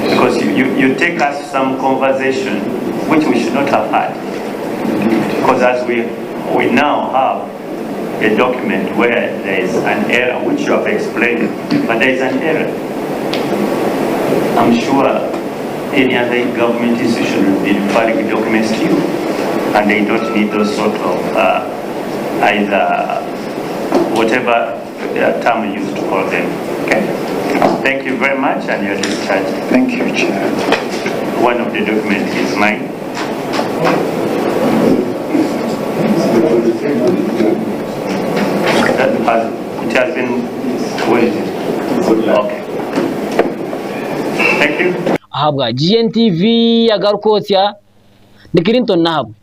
S17: Because you take us to some conversation which we should not have had. Because as we now have a document where there is an error, which you have explained, but there is an error. I'm sure any other government institution will be referring documents to you, and they don't need those sort of either whatever term you used to call them. Okay? Thank you very much and you're discharged.
S19: Thank you, Chair.
S17: One of the documents is mine. That has, it has been, where is it? Okay. Thank you.
S2: Ahabwa GNTV agaruka otsya ni Clinton Nahabwe.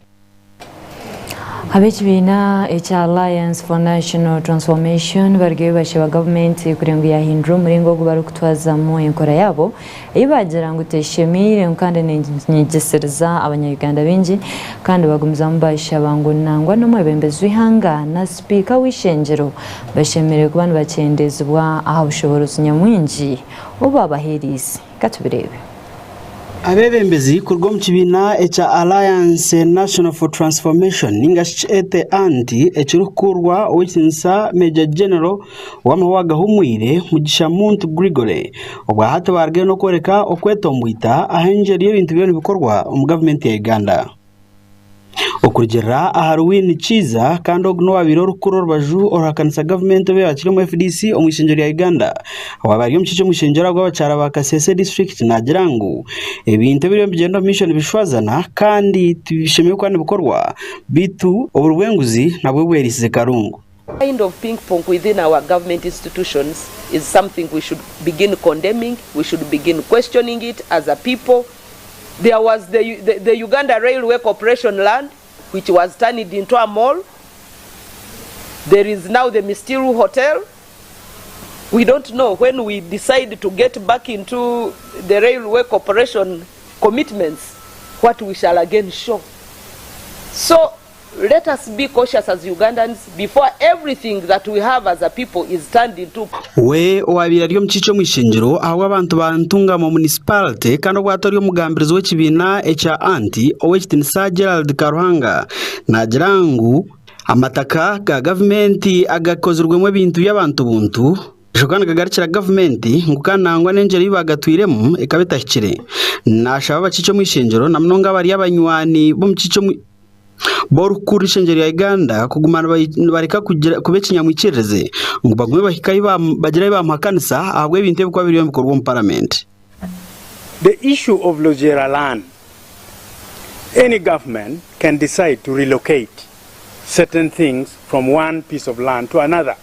S3: Ab'ekibiina ekya Alliance for National Transformation bariyo nibashaba gavumenti kureba ngu yahindura omuringo ogu barikutwazamu enkora yaabo ei baagira ngu teshemeire ngu kandi nenyegyeseriza abanya-Uganda baingi kandi bagumizamu bashaba ngu nangwa n'omwebembezi w'eihanga na sipiika w'eishengyero bashemereire kuba nibakyendeezibwa aha bushoboorozi nyamwingi obu babaheeriize. Katubireebe.
S20: Abeebembezi kuruga omu kibiina ekya Alliance National for Transformation ninga shi kyete ANT ekirikukurwa Ow'ekitinisa Major General ow'amahe owagahumwire Mugisha Muntu Gregory obwa hati barugayo n'okworeka okwetombwita aha engyeri y'ebintu byona nibikorwa omu gavumenti ya Uganda. Okurugiirira ahari Winnie Kiiza kandi ogu n'owabaire orikukura orubaju oruhakanisa gavumenti obu yaaba akiri omu FDC omu ishengyero rya Uganda owaaba ari omukiiki omu ishengyero ahabw'abakyara ba Kasese disiturikiti naagira ngu ebintu ebiriyo nibigyenda omu maisho nibishwazana kandi tibishemereire kuba nibikorwa beitu oburi bw'enguzi nabwo bwerisize karungu.
S21: Kind of ping pong within our government institutions is something we should begin condemning, we should begin questioning it as a people. There was the, the, the Uganda Railway Corporation land, which was turned into a mall. There is now the Mistiru Hotel. We don't know when we decide to get back into the Railway Corporation commitments, what we shall again show. So let us be cautious as Ugandans before everything that we have as a people is turned into
S20: We owaabaire ari omukiiki omu ishengyero ahabw'abantu ba Ntungamo Municipality kandi obwati ari omugambirizi w'ekibiina ekya ANT, Ow'ekitinisa Gerald Karuhanga naagira ngu amataka ga gavumenti agakozirwemu ebintu by'abantu buntu gashoboka nigagarukira gavumenti ngu kandi nangwa n'engyeri ei baagatwiremu ekaba etahikire. Naashaba abakiiki omu ishengyero na munonga abari abanywani b'omukiiki omu B'orikukurira eishengyero rya Uganda kuguma nibareka kuba ekinyamwikiririzi ngu bagume bahike ahi bagire ahi bamuhakanisa ahabw'ebintu ebirikuba biriyo nibikorwa omu paramenti.
S22: The issue of Lujera land, any government can decide to relocate certain things from one piece of land to another.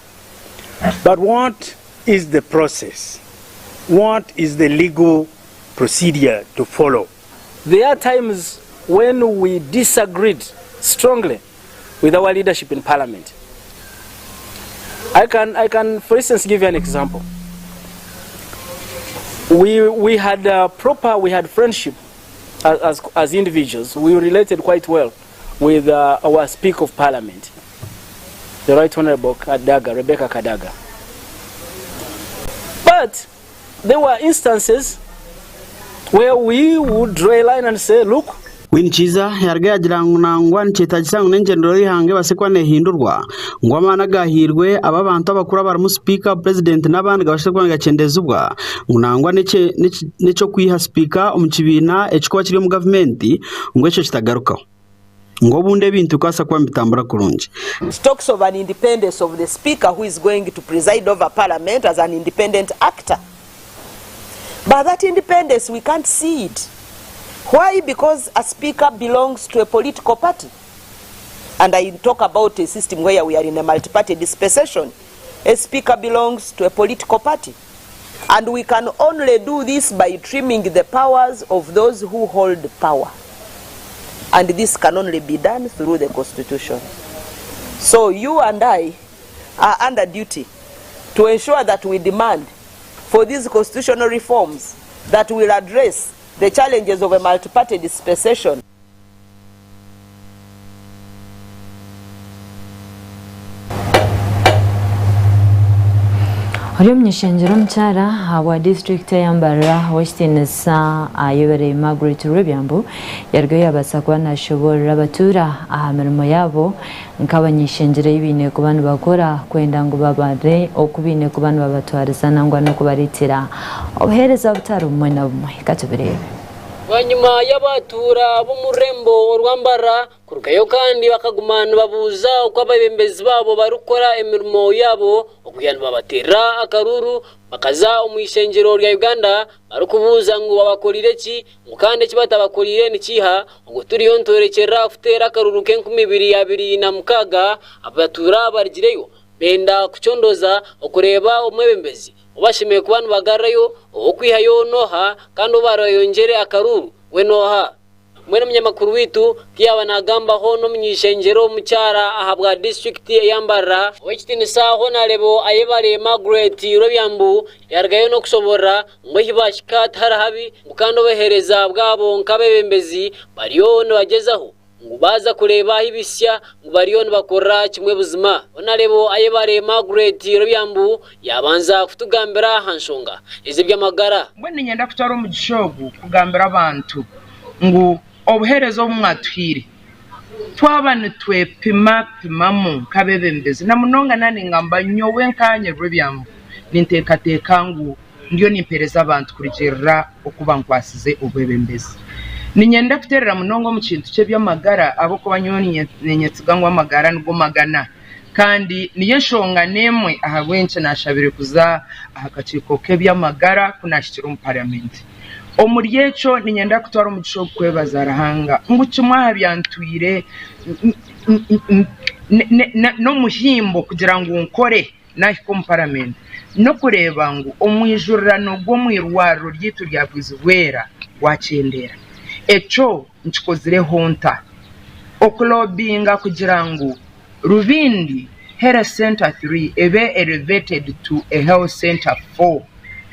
S22: But what is the process? What is the legal procedure to follow?
S23: There are times when we disagreed strongly with our leadership in parliament. I can, I can for instance, give you an example. We, we had a proper, we had friendship as, as, as individuals. We related quite well with uh, our Speaker of Parliament, the Right Honorable Kadaga, Rebecca Kadaga. But there were instances where we would draw a line and say, look,
S20: Winnie Kiiza yaruga yaagira ngu nangwa nikyetaagisa ngu n'engyendero y'eihanga ebaase kuba neehindurwa ngu amaani agahairwe aba abantu abakuru abarimu sipiika, purezidenti n'abandi gabaase kuba nigakyendezibwa ngu nangwa n'eky'okwiha sipiika omu kibiina ekirikuba kiri omu gavumenti ngu ekyo kitagarukaho ngu obundi ebintu bikabaasa kuba nibitambura kurungi.
S21: It talks of an independence of the speaker who is going to preside over parliament as an independent actor. But that independence, we can't see it. Why? Because a speaker belongs to a political party. And I talk about a system where we are in a multi-party dispensation. A speaker belongs to a political party. And we can only do this by trimming the powers of those who hold power. And this can only be done through the Constitution. So you and I are under duty to ensure that we demand for these constitutional reforms that will address the challenges of a multi-party dispensation.
S3: Ori omuny'ishengyero omukyara ahabwa disiturikiti eya Mbarara Ow'ekitiinisa Ayebare Margaret Rwebyambu yarugayo yabaasa kuba nashoboorora abatuura aha mirimo yaabo nk'abany'ishengyero ei baine kuba nibakora kwenda ngu babare oku baine kuba nibabatwariza nangwa n'okubareetera obuheereza butari bumwe na bumwe. Ka tubireebe.
S2: Bwanyima y'abatuura b'omu rurembo orwa Mbarara kurugayo kandi bakaguma nibabuuza oku abeebembezi baabo barikukora emirimo yaabo okwiha nibabateerera akaruuru bakaza omu ishengyero rya Uganda barikubuuza ngu babakoreire ki ngu kandi eki batabakoreire nikiiha obwo turiyo nitworekyerera kuteera akaruuru k'enkumi ibiri 26 abatuura barugireyo benda kucondooza okureeba omwebembezi ou bashemereire kuba nibagarurayo ow'okwihayo n'oha kandi ou barayongyere akaruuru we n'oha. Mbwenu omunyamakuru waitu ku yaaba naagambaho n'omuny'eishengyero omukyara ahabwa disiturikiti eya Mbarara, Ow'ekitiinisa Honarebo Ayebare Margaret Rwebyambu yaarugayo n'okushoboorora ngu ahi baahika tihari habi ngu kandi obuheereza bwabo nk'abeebembezi bariyo nibagyezaho ngu baaza kureeba ahi bisya ngu bariyo nibakorera kimwe buzima. Honarebo Ayebare Margaret Rwebyambu yaabanza kutugambira aha nshonga ez'eby'amagara.
S4: Mbwenu niinyenda kutwara omugisha ogu kugambira abantu ngu obuheereza obu mwatuhaire twaba nitwepimapimamu nk'abeebembezi na munonga naaba ningamba nyowe nkaanye Rwebyambu ninteekateeka ngu ndiyo nimpeereza abantu kurugiirira oku bankwatsize obwebembezi. Niinyenda kuteerera munonga omu kintu ky'eby'amagara ahabw'okuba nyowe niinyetsiga ngu amagara nigo magana. Kandi niyo enshonga n'emwe ahabw'enki naashabire kuza aha kakiiko k'eby'amagara ku naahikire omu Paramenti. Omuri ekyo niinyenda kutwara omugisha ogu kwebaza Ruhanga ngu kimwe aha byantwire n'omuhimbo kugira ngu nkore naahika omu Paramenti n'okureeba ngu omwijurirano gw'omu irwariro ryaitu rya Bwizibwera gwakyendeera. Ekyo nkikozireho nta? Okulobinga kugira ngu Rubindi Health Centre 3 ebe elevated to a Health Centre 4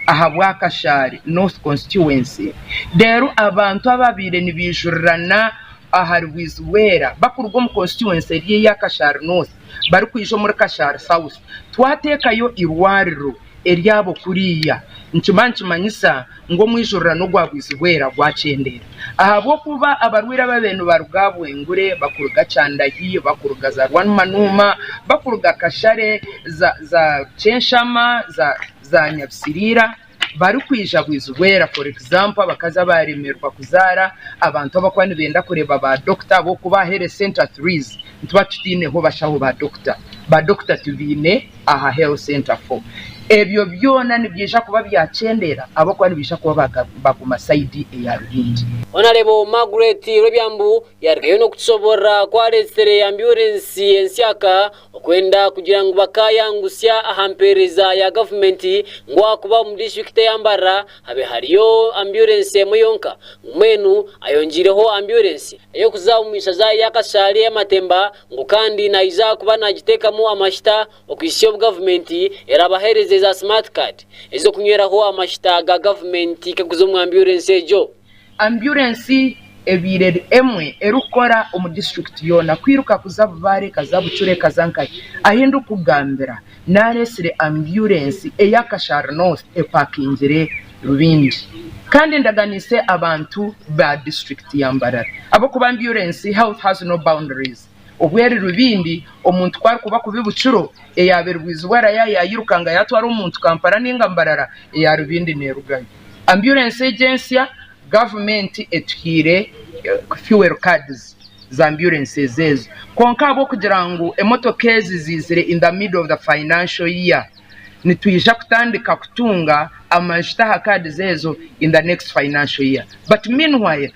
S4: ahabwa Kashari North Constituency reero abantu ababaire nibaijurirana ahari Bwizibwera bakuruga omu constituency eri eya Kashari North barikwija omuri Kashari South twateekayo eirwariro eryabo kuriya nikiba nikimanyisa ngu omwijurirano gwa Bwizibwera gwakyendeera ahabw'okuba abarwaire ababaire nibaruga Bwengure, bakuruga Kyandahi, bakuruga za Rwanumanuuma, bakuruga Kashare, za za Kyenshama, za za Nyabisiriira barikwija Bwizibwera for example abakazi abaremerwa kuzaara, abantu abakuba nibenda kureeba ba doctor ahabw'okuba Health Centre threes nituba tutaineho bashaho ba doctor, ba doctor tubaine aha Health Centre 4. Ebyo byona nibyija kuba byakyendeera ahabw'okuba nibaija kuba baguma sayidi eya Rubindi.
S2: Honarebo Margaret Rwebyambu yarugayo n'okutushoborora ku areetsire ambyurensi ensyaka okwenda kugira ngu bakaayangusya aha mpeereza ya gavumenti ngu ahakuba omu disiturikiti eya Mbarara habe hariyo ambyurensi emwe yonka ngu mbwenu ayongyeireho ambyurensi ey'okuza omu ishaza erya Kashaari ey'amatemba ngu kandi naija kuba naagiteekamu amashita okuhitsya obu gavumenti eraabaheereze za smart card ez'okunyweraho amashita ga gavumenti kakuza omu ambyurensi egyo.
S4: Ambyurensi ebaire eri emwe erikukora omu disiturikiti yoona kwiruka kuza Bubaare ekaza Bucura ekaza nkahi. Ahi ndikukugambira naareetsire ambyurensi eya Kashari North epakingire Rubindi kandi ndaganiise abantu ba disiturikiti ya Mbarara ahabw'okuba ambyurensi health has no boundaries. Obu eri Rubindi omuntu ku arikuba kubi Bukiro eyaaba eri Bwizibwara yaayairuka nga yaatwara omuntu Kampala nainga Mbarara eya Rubindi neerugayo. Ambyurensi egi ensya gavumenti etuhaire fuel cards za ambyurensi ezo kwonka ahabw'okugira ngu emotoka ezi ziizire in the middle of the financial year, nitwija kutandika kutunga amajuta aha cards ezo in the next financial year but meanwhile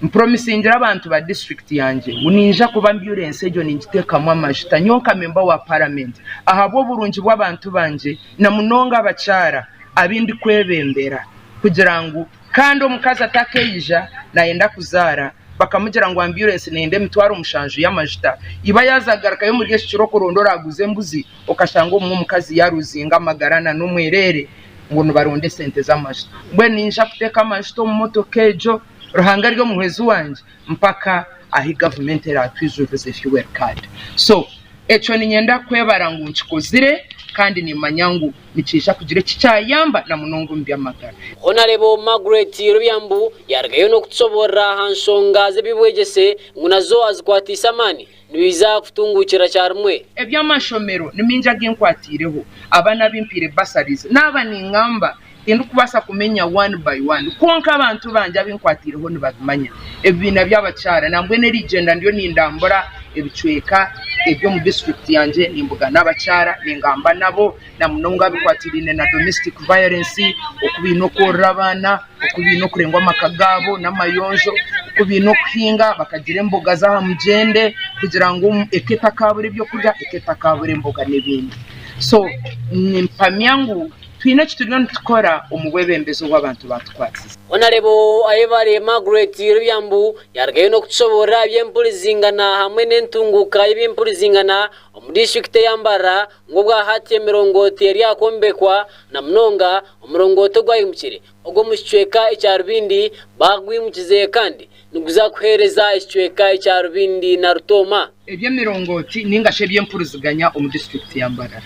S4: mpromisingire abantu ba district yangye ngu ninja kuba ambulensi egyo ningiteekamu amajuta nyowe nka member wa parliament ahabw'oburungi bw'abantu bangye na munonga abakyara abu ndikwebembera kugira ngu Kandi omukazi atakeija nayenda kuzaara, bakamugira ngu ambulensi neyenda emitwaro mushanju y'amajuta. Iba yaaza kugarukayo omuri eki kiro kuronda oraaguze embuzi, okashanga obumwe omukazi yaaruzinga amagara na n'omwereere ngu nibaronda esente z'amajuta. Mbwenu niinyija kuteeka amajuta omu motoka egyo, Ruhanga ari omuhwezi wangye mpaka ahi gavumenti eraatwijuririze fuel card. So ekyo niinyenda kwebara ngu nkikozire kandi niimanya ngu nikiija kugira eki kyayamba na munonga omu by'amagara.
S2: Honarebo Margaret Rubyambu yarugayo n'okutushoboorora aha nshonga z'eby'obwegyese ngu nazo azikwatiise amaani nibiija kutunguukira kyarimwe.
S4: Eby'amashomero ni mingi agu nkwatiireho abaana abu mpaire bursaries. Naaba ningamba Tindikubaasa kumenya one by one kwonka abantu bangye abu nkwatiireho nibabimanya. Ebibiina by'abakyara nambwenu eriigyenda ndiyo nindambura ebicweka eby'omu disiturikiti yangye nimbugana abakyara ningamba nabo na munonga abikwatiraine na domestic violence, oku baine okworora abaana, oku baine okurengwa amaka gaabo n'amayonjo, oku baine okuhinga bakagira emboga z'aha mugyende kugira ngu eka etakaabura ebyokurya, eka etakaabura emboga n'ebindi. So nimpamya ngu Twine eki turiyo nitukora omu bwebembezi obu abantu batukwatsize.
S2: Honarebo Ayebare Margaret Rubyambu yarugayo n'okutushoboorora aha by'empurizingana hamwe n'entunguuka y'eby'empurizingana omu disiturikiti eya Mbarara ngu obwahati emirongooti eri aha kwombekwa na munonga omurongooti ogwahimukire ogw'omu kicweka ekya Rubindi bagwimukize kandi niguza kuheereza ekicweka ekya Rubindi na Rutooma.
S4: Eby'emirongooti ninga shi eby'empuriziganya omu disiturikiti ya Mbarara.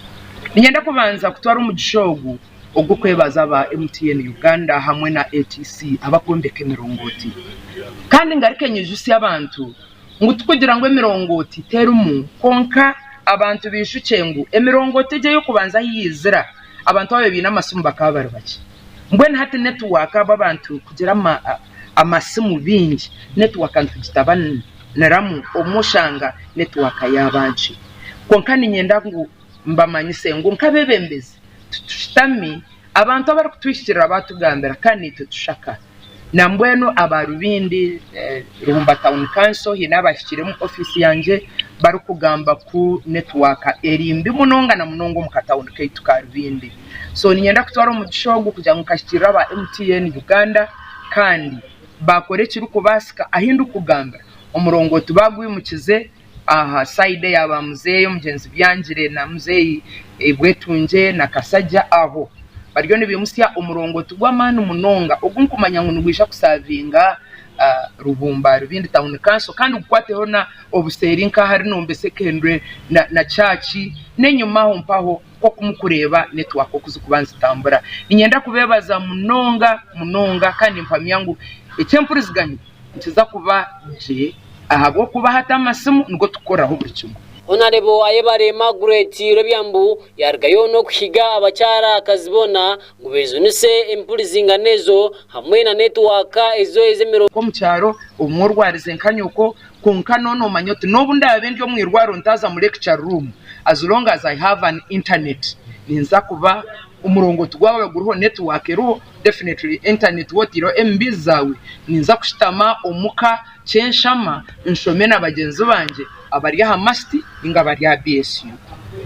S4: Niinyenda kubanza kutwara omugisha ogu ogw'okwebaza aba MTN Uganda hamwe na ATC abakwombeka emirongooti. Kandi ngaruke nyijusye abantu ngu tikugira ngu emirongooti terimu kwonka abantu baijukye ngu emirongooti egi ey'okubanza ahu yaizira abantu ababaire baine amasimu bakaba bari bakye. Mbwenu hati netiwaaka abu abantu kugira amasimu bingi netiwaaka nitugitabaniramu obumwe oshanga netiwaaka yaaba nkye. Kwonka niinyenda ngu mbamanyise ngu nk'abeebembezi titushutami, abantu abarikutwihikirira baatugambira kandi naitwe tushaka. Nambwenu aba Rubindi, Ruhumba Town Council haine abahikire omu ofiisi yangye barikugamba ku netiwaaka eri mbi munonga na munonga omu katawuni kaitu ka Rubindi. So niinyenda kutwara omugisha ogu kugira ngu nkahikirira aba MTN Uganda kandi baakora ekirikubaasika ahu ndikugambira omurongooti baagwimukize aha sayidi eya ba muzeeyi omugyenzi Byangire na muzeeyi Bwetungye na Kasagya aho bariyo nibaimutsya omurongooti gw'amaani munonga ogu ndikumanya ngu nigwija kusaavinga Rubumba Rubindi Town Council kandi gukwateho na obuseeri nk'ahari Nombe Secondary na Church n'enyima aho mpaho nk'oku murikureeba netiwaaka oku zirikuba nizitambura. Niinyenda kubeebaza munonga munonga kandi nimpamya ngu eky'empuriziganya nikiza kuba gye ahabw'okuba hati amasimu nigo turikukoreraho buri kimwe.
S2: Honarebo Ayebare Margaret Rwebyambu yarugayo n'okuhiga abakyara kazi boona ngu bejunise empurizingana ezo hamwe na netiwaaka ezo ez'emirongo.
S4: Omu kyaro obumwe orwarize nka nyoko kwonka noona nomanya oti n'obu ndaabe ndi omu irwariro ntaaza mu lecture room as long as I have an internet ninza kuba omurongooti gwaawe guriho, network eriho definitely internet waaba otaireho MBs zaawe ninza kushutama omuka kyenshama nshome na bagyenzi bangye abari aha MUST ninga abari aha BSU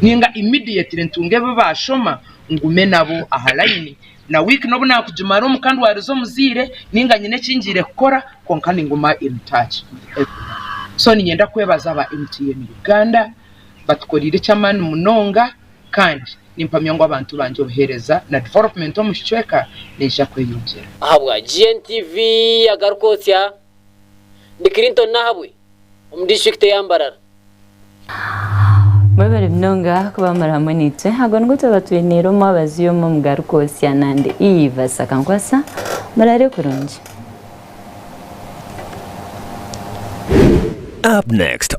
S4: ninga immediately ntunge ebi baashoma ngume nabo aha line na wiiki n'obu naakugimara omuka ndwarize omuzaire ninga nyine eki ngiire kukora kwonka ninguma in touch with everyone. So niinyenda kwebaza aba MTN Uganda batukoreire eky'amaani munonga kandi nimpamya ngu abantu bangye obuheereza na development omu kicweka neija kweyongyera.
S2: Ahabwa GNTV Agarukotsya, ndi Clinton Nahabwe omu disiturikiti eya Mbarara.
S3: Mwebare munonga kuba muri hamwe naitwe. Ago nigo twaba twiniire omwabazi omu Omugarukotsya nandi Eve Sakankwasa. Muraare kurungi.
S5: Up next.